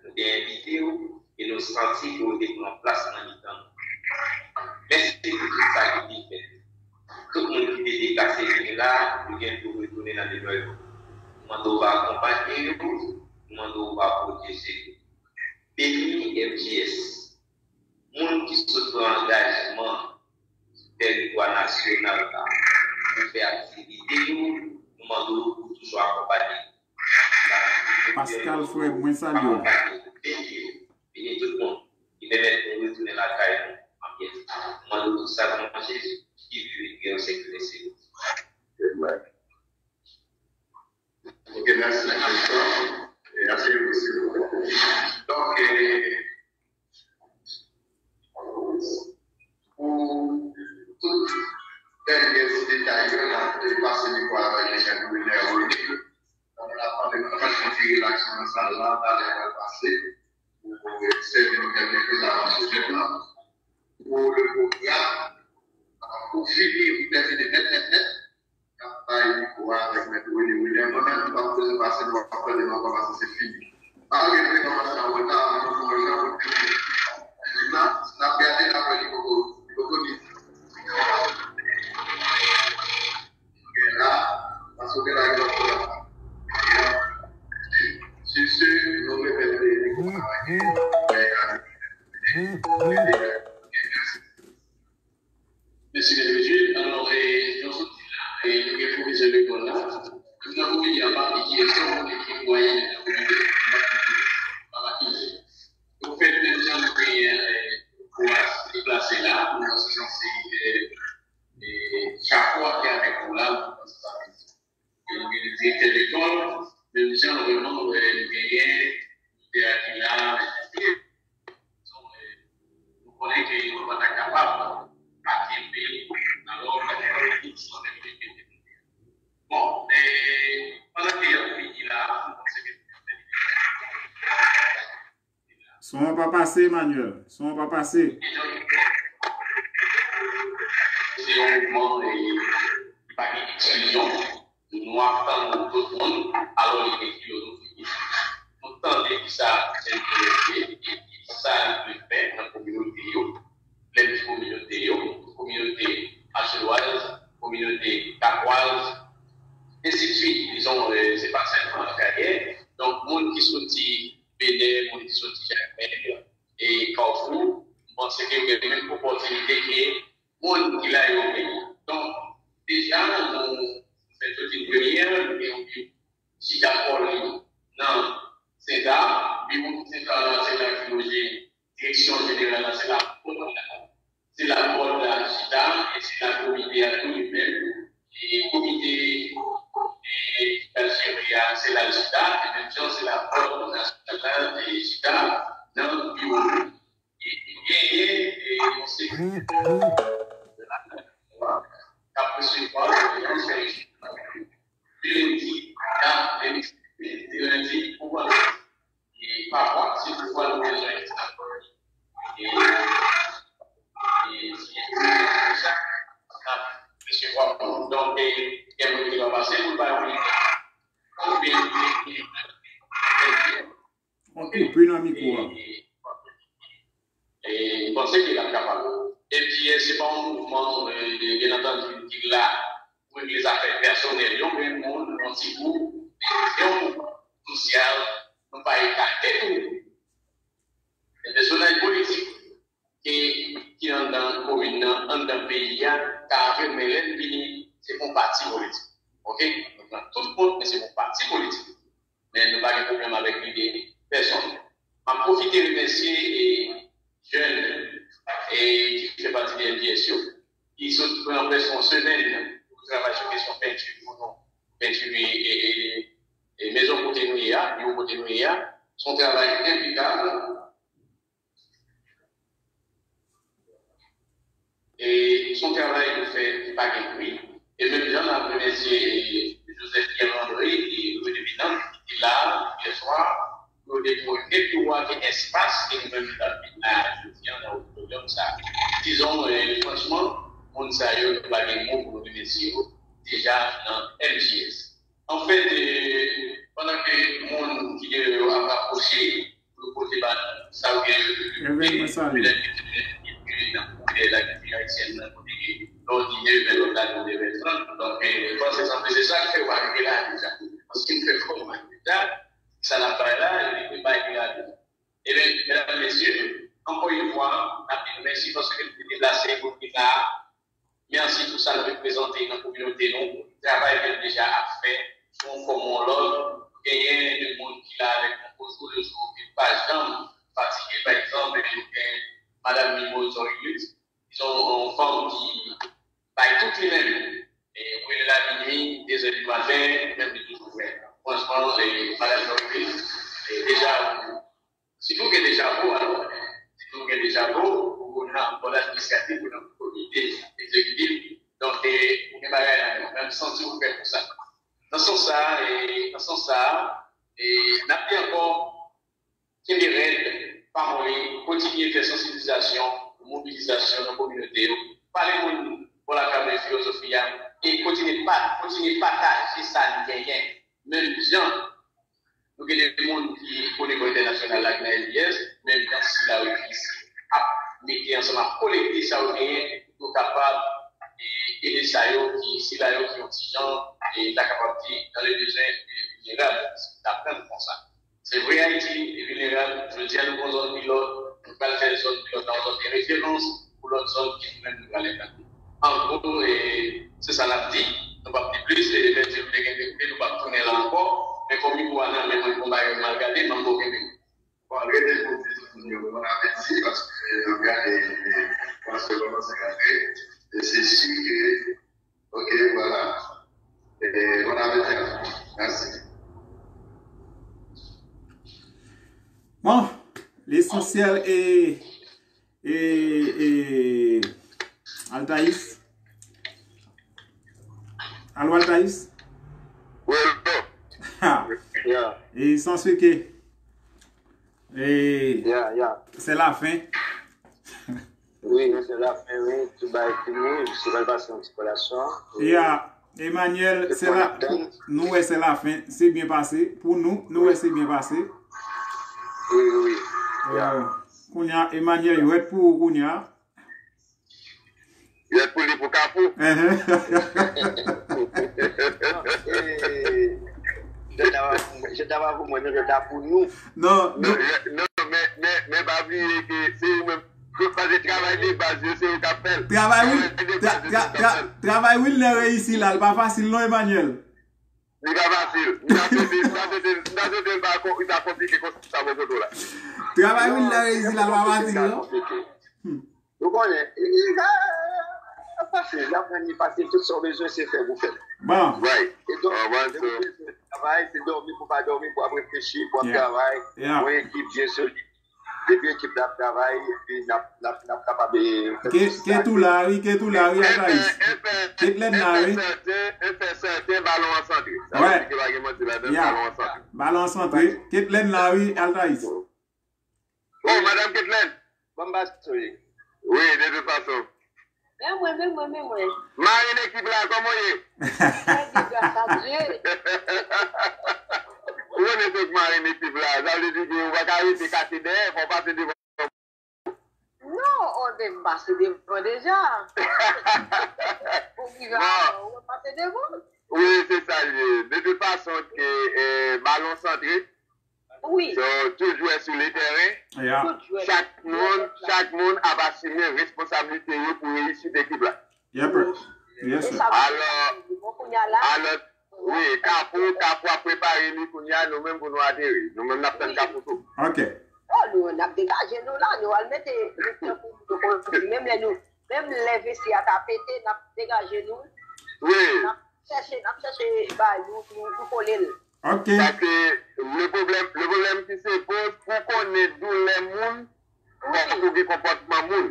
nou te envite w e nou santi ke w te pran plas nan mitan nou. Mèsi pou tout sa ki te fèt. Tout moun ki te deplase vin la, yo gen pou retounen nan demè yo. Nou mande w va akonpaye yo, nou mande w va pwoteje yo. Beni M J S. Moun ki sot pran angajman sou tèritwa nasyonal la pou fè aktivite yo, nou mande w pou toujou akonpaye yo. Pascal, frè m, mwen salye w. Akonpaye yo, beni yo, beni tout moun ki pèmèt nou retounen lakay nou an pyès. Nou mande w tout sa nan non Jezi ki viv e ki règne syèk dè syèk. Amen. Ok, mèsi, Christophe. E, aseyi w, aseyi w. Donk, e, pou tout dènye ti detay yo, n ap pase mikwo a bay Jean Brunet Rony. Donk, n ap mande nou fè yon ti rilaks nan sal la, talè a pral pase. Pou sèvi nou kèlke prezantasyon. Pou le pwogram, pou fini, pou tèmine nèt, nèt, nèt, n ap bay mikwo a avèk Mèt Rony William. Mwen menm, m p ap bezwen pase, nou p ap tande m ankò paske se fini. Malgre nou te kòmanse an reta, nou fè yon jan pou fini. N ap, n ap gade, n ap wè li poko, li poko fini. Gen la, paske gen la, gen lòt pwogram. Sur ce, nou remèt li pou travay. Mèsi, Mèt Jules. Alò, e, jan w sot di la, e, nou gen pwofesè lekòl la. Moun nan komite a pa aplike, se yon moun ki mwayen nan komite a. Pa aplike. Nou fè l menm jan nou genyen, e, pou as deplase la, pou nou se sanse, e, e, chak fwa ki avèk nou la, nou panse sa vle di. E nou gen direktè lekòl, menm jan vrèman, e, nou genyen direktè a ki la, etsetera. Nou konnen ke nou pa ta kapab pa kenbe nan lòd, nan lòd. Bon, e, pandan ke y ap fini la, nou panse ke Son an pa pase, Emmanuel. Son an pa pase. Se yon mouvman, e, ki pa gen eksklizyon. Nou ap tann tout moun, alò li gen filozofi. Nou tande kisa N P S ye, e kisa li vle fè nan kominote yo. Lè m di kominote yo, kominote Aselwaz, kominote Kapwaz, ensidswit. Dizon, e, se pa sèlman Akayè. Donk, moun ki soti Benè, moun ki soti Jakmèl, e Kafou, m panse ke yo gen menm opòtinite ke moun ki la yo genyen. Donk, deja, nou fè tout yon premyè, nou gen yon chita Direksyon jeneral la, se la pòt la. Se la pòt la chita, e se la komite a tou li menm. E komite e, ki pral jere a, se la l chita, e menm jan se la pòt nasyonal la e chita nan biwo li. E genyen e, yon sekretè k ap resevwa doleans fè lendi a lendi, de lendi pou vandredi. E pafwa, si toutfwa nou bezwen akòde, e, e, si nou bezwen sa, n ap resevwa moun. Donk, e, gen moun ki va pase pou l bay yon lide. Oubyen, Okipe nan mikwo a. E, e, m panse ke l ap kapab. M D S se pa yon mouvman, e, byen antandi, ki la pou regle zafè pèsonèl yon grenn moun, yon ti gwoup, se yon mouvman sosyal, nou pa ekate nou. E pèsonaj politik ke, ki anndan komin nan, anndan peyi a, ka antre, men lè n vini, se pou yon pati politik. Oke? Nou pran tout kont, men se pou yon pati politik. Men nou pa gen pwoblèm avèk lide pèsonn. M ap pwofite remèsye e, jèn e, ki fè pati de M D S yo, ki sot pran prèske yon semèn pou travay sou kesyon penti pou nou, penti e, e, e, e mezon kote nou ye a, biwo kote nou ye a. Se yon travay enpikab. E se yon travay nou fè ki pa gen pri. E menm jan n ap remèsye e, Joseph Pierre André e Louis Devinand ki te la yè swa pou yo te twone pou yo gen espas ke nou menm nou t ap vin la jodi a nan oditoryòm sa. Dizon, e, franchman, moun sa yo, nou pa gen mo pou nou remèsye yo deja nan M J S. Anfèt, e, pandan ke moun ki deyò yo ap apwoche pou yo pote ba nou sa yo gen yo, Evènman sa yo. Nan kote lakilti ayisyèn nan, kote ke lè w di de vè, lòt la di de vè trant. Donk, e, m panse sanble se sa k fè yo pa rive la deja. Paske m fè fò m deja, sa n ap bay la, e, e bay li la deja. Ebyen, medam, mesye, ankò yon fwa, n ap di nou mèsi paske nou te deplase pou nou vin la. Mèsi pou sa n reprezante nan kominote nou, pou travay ke n deja ap fè sou yon fòm ou yon lòt. Genyen de moun ki la avèk nou jou le jou, ki pa janm fatige. Pa egzanp, nou gen Madanm Mimozor Ulysse, ki se yon fanm ki bay tout li menm. E, ou rele l a minui, de zè di maten, li menm li toujou prè. Franchman, e, Madanm Ulysse, e, deja, ou, si nou gen de chapo, alò, si nou gen de chapo, ou nan bò administratif, ou nan komite egzekitif, donk, e, ou gen bagay la, menm santi ou prè pou sa. Nan sans sa, e, nan sans sa, e, n ap di ankò, kenbe rèd, pa moli, kontinye fè sansibilizasyon, mobilizasyon nan kominote yo. Pale moun bò lakay yo de filozofi a, e kontinye pa, kontinye pataje sa n genyen. Menm jan nou gen de moun ki o nivo entènasyonal la ki nan M D S, menm jan sila yo ki isi ap mete ansanm, ap kolekte sa yo genyen pou yo kapab e, ede sa yo ki, sila yo ki yon ti jan, e ta kapab di, dans le besoin vulnérable, n ap pran konsa. Se vre, Ayiti e vilnerab. Jodi a, nou pran zòn pilòt, nou pral fè zòn pilòt la yon zòn de referans pou lòt zòn ki nou menm nou pral enplante. An gwo, e, se sa n ap di. Nou p ap di plis, e, mèsi nou te gen te koute, nou p ap tounen la ankò. Men kòm mikwo a nan men mwen, gon bagay m al gade, m ap kenbe. Bon, rete pou di tout moun yo bon apeti, paske n ap gade, e, paske kòmanse rantre. E se si ke, ok, vwala. E, bon apeti a tout moun. Mèsi. Bon, lesansyèl e, e, e, Altayis. Alo, Altayis? Well, bro. Ha. Yeah, E san seke. E yeah, yeah. Se lafen. Wi, se lafen, wi. Tout bagay fini. Jis pral pase yon ti kolasyon. Ya, Emmanuel, se la, pou nou wè se lafen, se byen pase. Pou nou, nou wè se byen pase. Wi, wi, wi. Euh, Kounye a, Emmanuel, yo wèt pou ou kounye a. Yo wèt pou li pou Kafou. Ehe. Non, se, jèn ta pa pou mwen, jèn ta pa pou mwen, non, jèn ta pou nou. Non, Non, non. non, men, men, men pa bliye ke se ou menm. Paske travay de baz yo, se ou k ap fè l. Travay wi, Travay de tra, baz yo, tra, se ou k tra, ap fè l. travay wi, l nan reyisi la, l pa fasil non, Emmanuel. Li pa fasil. M ta swete, m ta swete, m ta swete l pa kon, li ta konplike konsa bò kote w la. Travay Wilner Régis la pa fasil, non? Ou konnen, li pa fasil. L ap rann li fasil. Tout sa w bezwen, se fè pou fè l. Bon. Right. E donk, lè ou bezwen travay, se dòmi pou pa dòmi, pou ap reflechi, pou ap travay. Yon ekip byen solid. Depi ekip la ap travay, epi n ap, n ap, n ap kapab, eh, fè Ke, tout sa Ketou la, wi, Ketou la, wi, Altaïs. Ketlèn la, wi. Sèten, e fè sèten, balon an santre. Sa vle di ke pa gen manti ladan, balon an santre. Balon an santre. Ketlèn la, wi, Altaïs. Oh, Madam Ketlèn. Ban m pase w ye. Wi, de tout fason. Men mwen, men mwen, men mwen. Marin ekip la, kòman w ye? Trè byen, gras a Dye. Ou konnen se k marin ekip la. Sa vle di ke ou pa ka rete kache dèyè, fò w pase devan. Non, o, men m pase devan deja. Ou ki jan ou pase devan? Wi, se sa l ye. De tout fason, ke, eh, balon santre, Wi. So, tout jwè sou le tèren, chak moun, chak moun ap asime responsablite yo pou reyisit ekip la. Yes, sir. Alò, alò, wi, Kafou, Kafou ap prepare li kounye a, nou menm pou nou ateri. Nou menm n ap tann Kafou tou. Ok. Oh, nou, n ap degaje nou la, nou al mete, nou pran pou nou konn di, menm lè nou, menm lè vesti a ta pete, n ap degaje nou. Wi. N ap chèche, n ap chèche bay nou pou, pou kole l. Ok. Paske le pwoblèm, le pwoblèm ki se poz, pou konnen doulè moun, fòk ou gen konpòtman moun.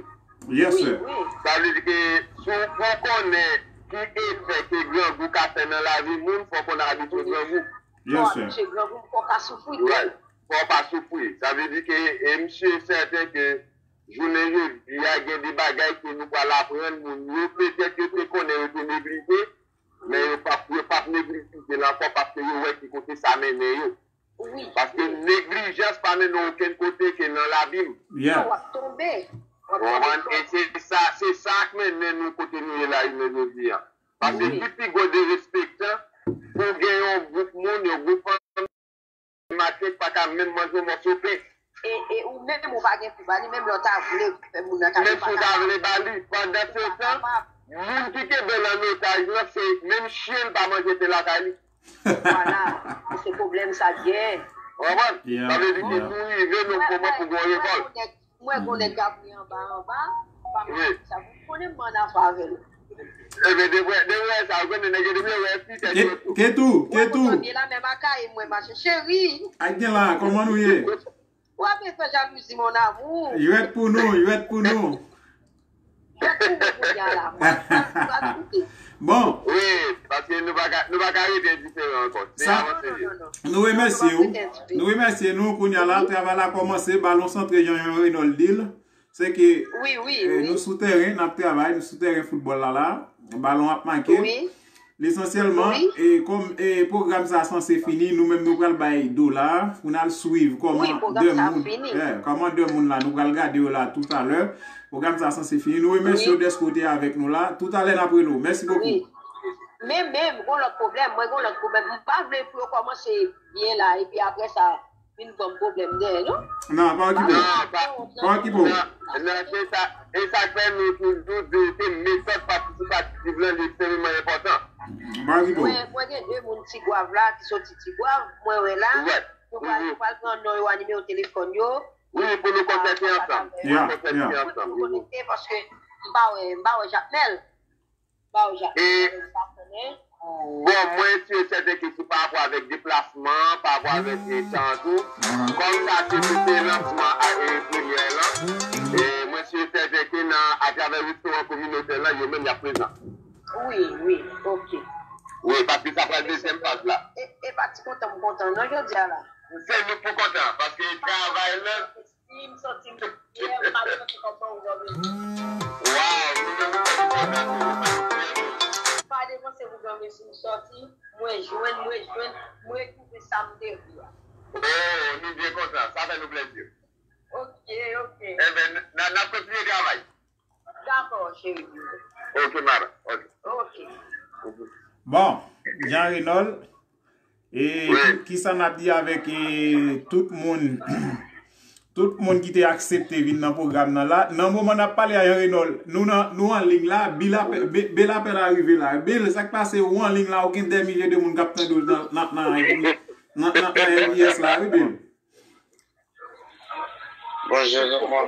Yes, sir. Sa vle di ke si w, pou w konnen ki efè ke grangou ka fè nan lavi moun, fòk ou konn abitye grangou. Yes, sir. Fò w abitye grangou, fò w ka soufri tou. Right. Fò w pa soufri. Sa vle di ke, e m si e sèten ke jounen jodi a, gen de bagay ke nou pral aprann moun yo, petèt yo te konnen yo te neglije, men yo p ap, yo p ap neglije l ankò paske yo wè ki kote sa mennen yo. Wi. Paske neglijans pa mennen w okenn kote ke nan labim. Yeah. Non, w ap tonbe. W ap tonbe. Ou konprann? E se sa, se sa k mennen nou kote nou ye la jounen jodi a. Paske ki pi gwo derespektan pou gen yon gwoup moun, yon gwoup fanmi, mache k pa ka menm manje yon mòso pen. E, e ou menm ou pa gen pou ba li, menm lè w ta vle fè moun nan ta vle pa kapab. Menm si w ta vle ba li, pandan se tan, moun ki kenbe l an otaj lan, se menm chen l pa manje pen lakay li. Vwala, se pwoblèm sa k gen. Ou konprann? Sa vle di ke nou rive nan yon moman pou gen yon revòlt. Mwen konnen Gabri anba, anba, pa mwen sa, pou konnen m ann afè avè l. Ebyen, de vrè, de vrè sa, ou konnen nèg yo, depi yo wè fi tèt yo tou. Ketou, Ketou. Mwen kontan byen la, menm Akayim mwen mache, cheri. Ak gen la, kòman nou ye? W ap fè jalouzi, mon amour. Jwèt pou nou, jwèt pou nou. Jwèt pou mwen kounye a la. Mwen pa koute. Bon. Wi, paske nou pa ka, nou pa ka rete endiferan ankò. Se avanse vit. Nou remèsye w. Nou remèsye nou. Kounye a la, travay la kòmanse. Balon santre, jan Jean Renold di l. Se ke, eh, nou sou tèren, n ap travay, nou sou tèren foutbòl la la. Balon ap make. Lesansyèlman, e kòm, e pwogram sa sanse fini, nou menm nou pral bay dola pou n al swiv kòman de moun, yeah, kòman de moun la, nou pral gade yo la toutalè. Pwogram sa sanse fini. Nou remèsye w dèske w te avèk nou la. Toutalè n ap rele w. Mèsi bokou. Men, men, m gon lòt pwoblèm. Mwen gon lòt pwoblèm. M pa vle pou yo kòmanse byen la, epi apre sa, vin ban m pwoblèm dèyè, non. Non, pa okipe w. Pa okipe w. Non, non, se sa, e sa k fè nou toujou di ke metòd patisipatif lan, li ekstrèmeman enpòtan. Pa okipe w. Mwen, mwen gen de moun Tigwav la, ki soti Tigwav, mwen wè la. Yo pral, yo pral pran non yo, a nimewo telefòn yo. Wi, pou nou kontakte ansanm. Pou nou kontakte ansanm. Pou nou konekte, paske m pa wè, m pa wè Jakmèl. Ba w Jakmèl, e, m pa konnen. Bon, mwen si e sèten ke se pa rapò avèk deplasman, pa rapò avèk, e, tan an tou. Kòm sa se pou se lansman a, e, premyè lan, e, mwen si e sèten ke nan, atravè restoran kominotè lan, yo menm y ap prezan. Wi, wi, ok. Wi, paske sa pral dezyèm faz la. E, e pa ti kontan m kontan non jodi a la. Se nou k pou kontan, paske travay lan, si m sòti m fiyè, m pa depanse kòb ban ou granmesi. Waw, nou menm nou fè nou kontan tou, nou fè nou fiyè tou. M pa depanse pou granmesi m sòti, mwen jwenn, mwen jwenn, mwen retwouve sa m te vle a. Oh, nou byen kontan, sa fè nou plezi. Ok, ok. Enben, n, n, n ap kontinye travay. Dakò, cheri. Ok, madam. Ok. Ok. Bon, Jean Renold, e ki, kisa n ap di avèk, e, tout moun, Tout moun ki te aksepte vin nan pwogram nan la, nan moman n ap pale a, Jean Renold, nou nan, nou an liy la, Bill apè-, Be-, Bel apèl a rive la. Bel, sa k pase, ou an liy la, ou gen dè milye de moun k ap tande w nan, nan, nan, nan, nan, nan M V S la, wi, Bel. Bonjou, kòman?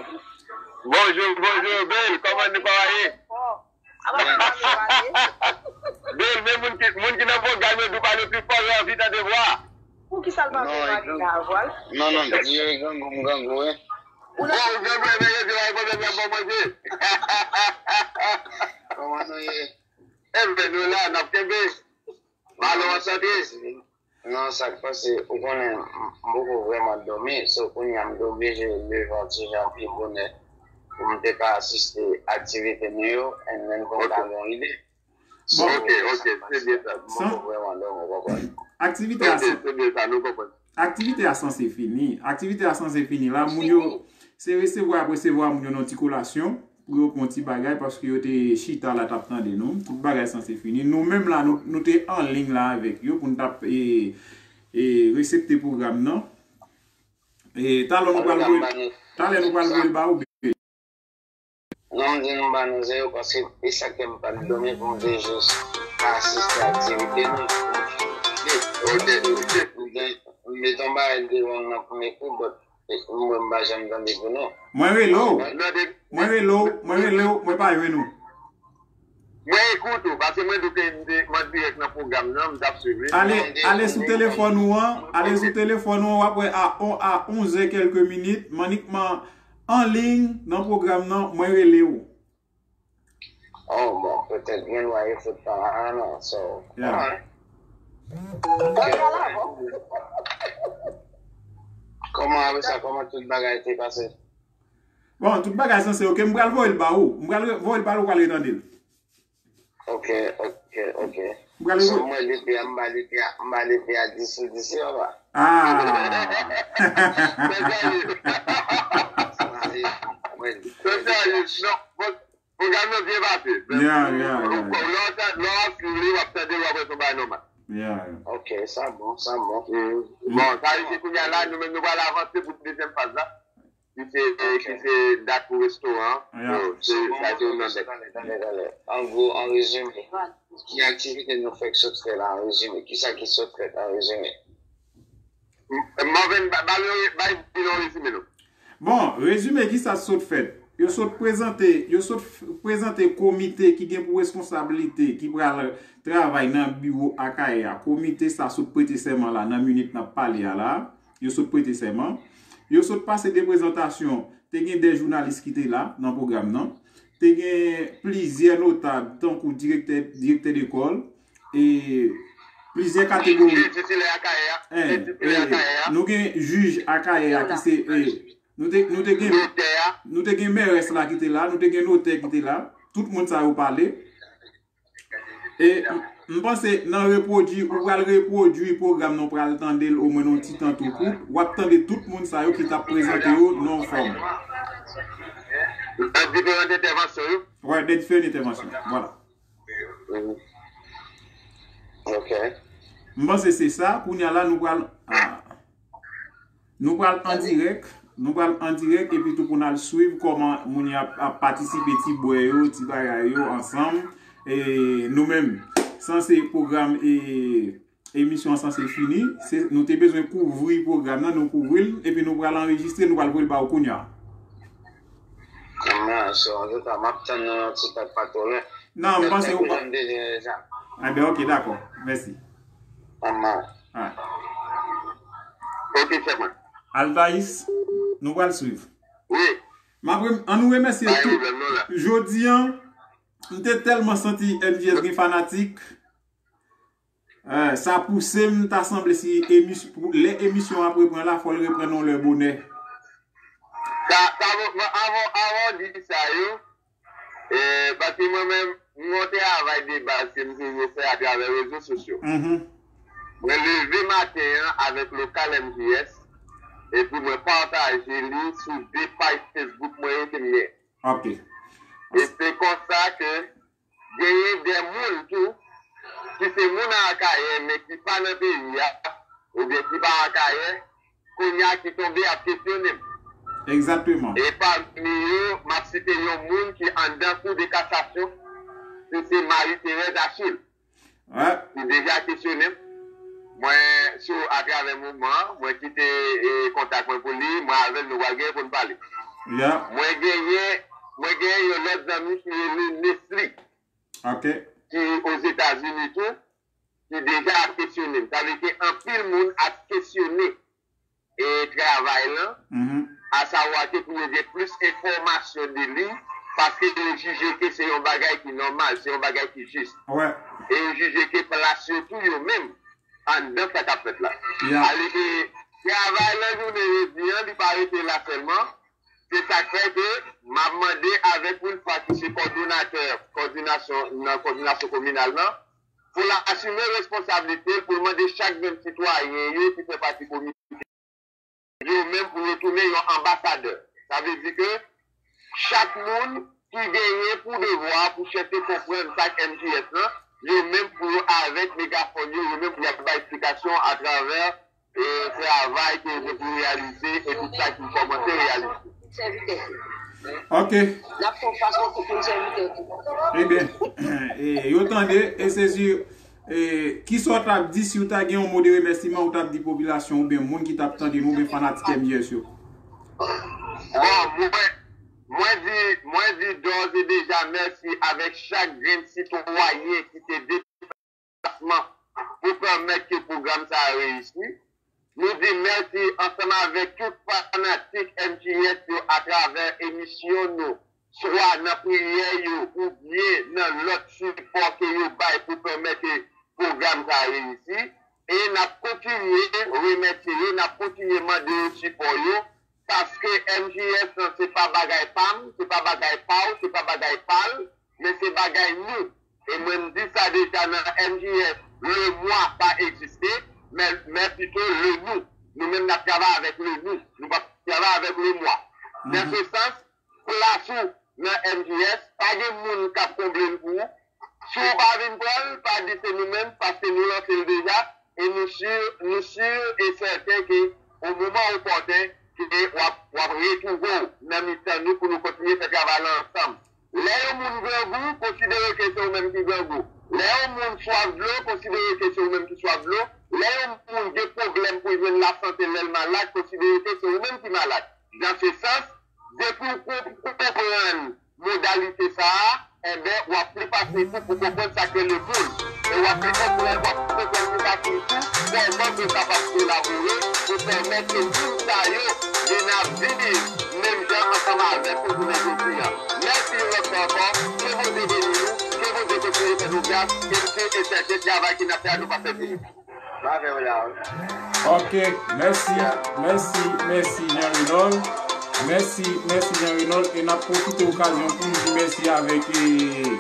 Bonjou, bonjou, Bel, kòman nou pa ye? Bel, men moun ki, moun ki nan pwogram yo, dwe pale pi fò, yo anvi tande vwa. Poukisa l pa vle pale nan vwa l? Non, non, yo e grangou, m grangou, wi. Ou nan grangou, men yo di la, yo pwoblèm la, bon manje. Kòman nou ye? Enben, nou la, n ap kenbe. Balon an sante. Non, sa k pase, ou konnen, m poko vrèman dòmi, so kounye a m te oblije leve yon ti jan pi bonè pou m te ka asiste aktivite nou yo, and then pou m ta gen yon ide. So, Ok, ok, se byen sa. M poko vrèman dòmi, ou konprann. Aktivite a, Ok, se byen sa, nou konprann. Aktivite a sanse fini. Aktivite a sanse fini la. Moun yo, se resevwa ap resevwa moun yo nan ti kolasyon pou yo pran ti bagay paske yo te chita la t ap tande nou. Tout bagay sanse fini. Nou menm la, nou, nou te an liy la avèk yo pou n t ap e, e, resepte pwogram nan. E, talè nou pral voye, talè nou pral voye l ba ou, Bel. Non, m di nou ba nou zeyo paske e sa k fè m pa t dòmi pou m te jis asiste aktivite nou. Ok, ok. M gen, m met yon bagay devan m nan pou m ekri, but mwen m pa janm tande pou nou. Mwen rele w. Mwen rele w, mwen rele w, mwen pa jwenn ou. Mwen ekri w tou, paske mwen di ke m te, mwen dirèk nan pwogram nan, m t ap swiv li. Ale, ale sou telefòn ou an, ale sou telefòn ou an, w ap wè a, a onzè kèlke minit, m annikman an liy nan pwogram nan, mwen rele w. Oh, bon, petèt gen dwa e fout pa la, non, so. Yeah. Kòman apre sa, kòman tout bagay te pase? Bon, tout bagay sanse, ok, m pral voye l ba ou. M pral re- voye l ba ou, ou pral retande l. Ok, ok, ok. M pral So, voye. Mwen lite a, m ba lite a, m ba lite a dis sou dis yo, pa. Ah! Mwen serye. Mwen serye, non, bon, pwogram nan byen pase. Yeah, yeah, yeah. Lè w ta- lè w ap swiv li, w ap tande, w ap wè se yon bagay nòmal. Yeah, yeah. Ok, sa bon, sa bon. Bon, sa vle di kounye a la, nou menm nou pral avanse pou dezyèm faz la. Ki se, ki se dat pou restoran an. Yeah. So, se, sa se youn nan dat. Tande, tande, tande. An gwo, an rezime, ki aktivite nou fèk sot fè la, an rezime? Kisa ki sot fèt, an rezime? M- Marvin, ba- ba yo- bay Bill yon rezime non. Bon, rezime ki sa sot fèt. Yo sot prezante, yo sot f- prezante komite ki gen pou responsablite ki pral travay nan biwo Akayè a. Komite sa sot prete sèman la nan minit n ap pale a la. Yo sot prete sèman. Yo sot pase de prezantasyon. Te gen de jounalis ki te la nan pwogram nan. Te gen plizyè notab tankou direktè, direktè lekòl, e plizyè kategori. Titulè Akayè a. Eh, Titulè eh, Akayè a. Nou gen jij Akayè a ki se, eh, nou te, nou te gen, Notè a. Nou te gen mèrès la ki te la, nou te gen notè ki te la. Tout moun sa yo pale. E m- m panse nan repwodui, ou pral repwodui pwogram nan, ou pral tande l omwen yon ti tan tou kout. W ap tande tout moun sa yo ki t ap prezante yo nan yon fòm. Nan diferan entèvansyon yo. Wè, de diferan entèvansyon. Vwala. Ok. M panse se sa. Kounye a la, nou pral, ah, nou pral an dirèk. Nou pral an dirèk epi tou pou n al swiv kòman moun y ap, ap patisipe, ti bwè yo, ti bagay yo ansanm. E nou menm, sanse pwogram e emisyon an sanse fini. Se, nou te bezwen kouvri pwogram nan, nou kouvri l, epi nou pral anrejistre, nou pral voye l ba ou kounye a. Kòman, so, antouka, m ap tann nou yon ti tan pa twò lwen. Non, m panse ou pa. Jan m te di deja. Enben, ok, dakò. Mèsi. Kòman? Ah. Ok, chèf mwen. Altaïs, nou pral swiv. Wi. M ap rem- an nou remèsye Pa gen tout. Pwoblèm, nou la. Jodi an, m te tèlman santi M V S gen fanatik. Eh, sa pouse m ta sanble si emis- pou- lè emisyon ap reprann la, fò l reprann yon lè bonè. Sa, sa, bon, bon, avan, avan w di sa yo, eh, paske mwen menm, m gen yon travay de baz ke m toujou fè atravè rezo sosyo. Mhm. Mwen leve maten an avèk lokal M V S, epi mwen pataje li sou de paj Facebook mwen yo ke m gen. Ok. E se konsa ke genyen de moun tou ki se moun Akayè, men ki pa nan peyi a, oubyen ki pa Akayè, kounye a ki tonbe ap kesyone m. Egzakteman. E pami yo, m ap site yon moun ki anndan Kou de Kasasyon, se se Marie Thérèse Achille. Wè. Li deja kesyone m. Mwen, sou atravè mouvman an, mwen kite e, kontak mwen pou li, mwen avè l nou pral genyen pou n pale. Ya. Mwen genyen, mwen genyen yon lòt zanmi ki rele Nesly, Ok. ki Ozetazini tou, ki deja ap kesyone m. Sa vle di anpil moun ap kesyone e travay lan, Mhm. asavwa ke pou yo gen plis enfòmasyon de li, paske yo jije ke se yon bagay ki nòmal, se yon bagay ki jis. Wè. E yo jije ke plas yo tou yo menm anndan sa k ap fèt la. Ya. Aleke travay lan jounen jodi an, li pa rete la sèlman. Se sa k fè ke m ap mande avèk Wilfra ki se kòdonatè, kòdinasyon, nan kòdinasyon kominal lan, pou l asime responsablite l, pou l mande chak grenn sitwayen yo ki fè pati komite yo menm pou yo tounen yon anbasadè. Sa vle di ke chak moun ki genyen pou devwa pou chèche konprann sa k M J S lan, yo menm pou yo avèk megafòn yo, yo menm pou y ap bay eksplikasyon atravè e, travay ke yo te pou reyalize e tout sa ki kòmanse reyalize. Sèvitè. Ok. N ap fè yon fason pou pou n sèvitè tou. Ebyen, e, yo tande, e se si, e, kisa w t ap di si w ta gen yon mo de remèsiman ou t ap di popilasyon oubyen moun ki t ap tande nou oubyen fanatik M J S yo? Bon, mwen, mwen di, mwen di dòz e deja mèsi avèk chak grenn sitwayen ki te deplasman pou pèmèt ke pwogram sa a reyisi. Nou di mèsi ansanm avèk tout fanatik M J S yo atravè emisyon nou, swa nan priyè yo oubyen nan lòt sipò ke yo bay pou pèmèt ke pwogram sa a reyisi. E n ap kontinye remèsye yo, n ap kontinye mande yo sipò yo, paske M J S lan se pa bagay pa m, se pa bagay pa w, se pa bagay pa l, men se bagay nou. E mwen m di sa deja nan M J S, le moi pa egziste, men, men pito le nous. Nou menm n ap travay avèk le nous, nou p ap travay avèk le moi. Nan se sans, plas ou nan M J S, pa gen moun k ap konble l pou ou. Si w pa vin pran l, pa di se nou menm, paske nou lanse l deja, e nou si, nou si e sèten ke o moman opòten, ke w ap, w ap retwouve w nan mitan nou pou nou kontinye fè travay la ansanm. Lè yon moun grangou, konsidere ke se ou menm ki grangou. Lè yon moun swaf dlo, konsidere ke se ou menm ki swaf dlo. Lè yon moun gen pwoblèm pou jwenn lasante lè l malad, konsidere ke se ou menm ki malad. Dans ce sens, depi w konprann modalite sa a, enben, w ap pli fasil tou pou konprann sa k rele moun. E w ap pli konprann, w ap konprann pli fasil tou kòman nou kapab kolabore pou pèmèt ke moun sa yo vin ap viv menm jan ansanm avèk nou jounen jodi a. Mèsi yon lòt fwa ankò, ke Bondye beni nou, ke Bondye kontinye fè nou gras, e m si e sèten travay ke n ap fè a nou p ap pèdi li. Ok, mèsi, mèsi, mèsi Jean Renold. Mèsi, mèsi Jean Renold. E n ap pwofite okazyon pou n di mèsi avèk, e,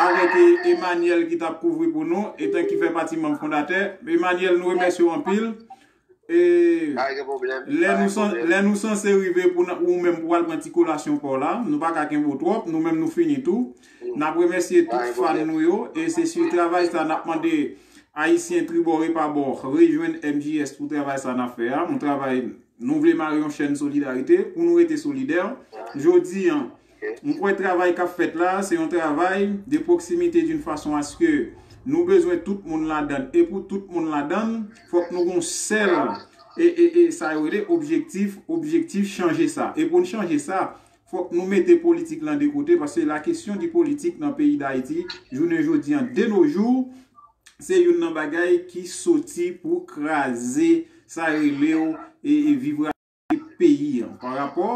avèk, e, Emmanuel ki t ap kouvri pou nou, etan ki fè pati manm fondatè. Emmanuel, nou remèsye w anpil. E, lè nou, san, lè nou sanse rive pou n, ou menm pou al pran ti kolasyon pa w la, nou pa ka kenbe w twòp, nou menm nou fini tou. N ap remèsye tout fan nou yo, e se sou travay sa n ap mande Ayisyen tribò e pa bò, rejwenn M J S pou travay sa n ap fè a. Yon travay, nou vle mare yon chèn solidarite pou nou rete solidè. Jodi a, m kwè travay k ap fèt la, se yon travay de proximité d'une façon à ce que nou bezwen tout moun ladann. E pou tout moun ladann, fòk nou gon sèl, e, e, e sa yo rele objektif, objektif chanje sa. E pou n chanje sa, fòk nou mete politik lan de kote, paske la question du politique nan peyi Dayiti, jounen jodi a, de nos jours, se youn nan bagay ki soti pou kraze sa rele w e, e viv peyi an. Pa rapò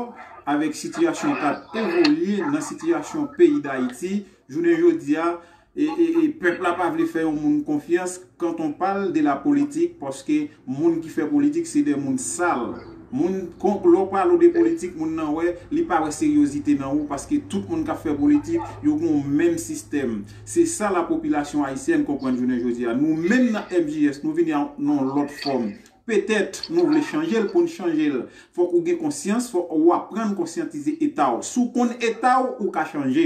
avèk sitiyasyon k ap evolye nan sitiyasyon peyi Dayiti, jounen jodi a, e, e, e pèp la pa vle fè yon moun konfyans quand on parle de la politique, paske moun ki fè politik se de moun sal. Moun, kon, lè w pale w de politik, moun nan wè, li pa wè seryozite nan ou, paske tout moun k ap fè politik, yo gen yon menm sistèm. Se sa la popilasyon ayisyèn konprann jounen jodi a. Nou menm nan M J S, nou vini a, nan yon lòt fòm. Petèt, nou vle chanje l, pou n chanje l, fòk ou gen konsyans, fòk ou aprann konsyantize eta w. Si w konn eta w, ou ka chanje.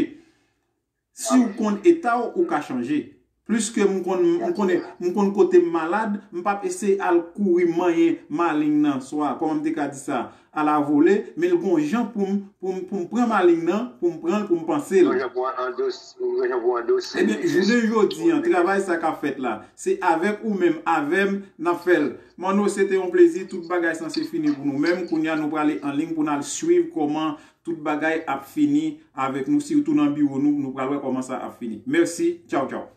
Si w konn eta w, ou ka chanje. Pliske m konn m konnen m konn kote m malad, m p ap eseye al kouri manyen maleng nan swa, kòman m te ka di sa, alavole, men l gon jan pou m pou m pou m pran maleng nan, pou m pran l, pou m panse l. Ebyen, jounen jodi an, travay sa k ap fèt la, se avèk ou menm, avè m, n ap fè l. Manno, se te yon plezi, tout bagay sanse fini pou nou menm. Kounye a, nou prale an liy pou n al swiv kòman tout bagay ap fini avèk nou, sitou nan biwo nou, nou pral wè kòman sa ap fini. Mèsi, tchaw, tchaw.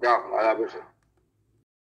Tchaw, a la pwochèn.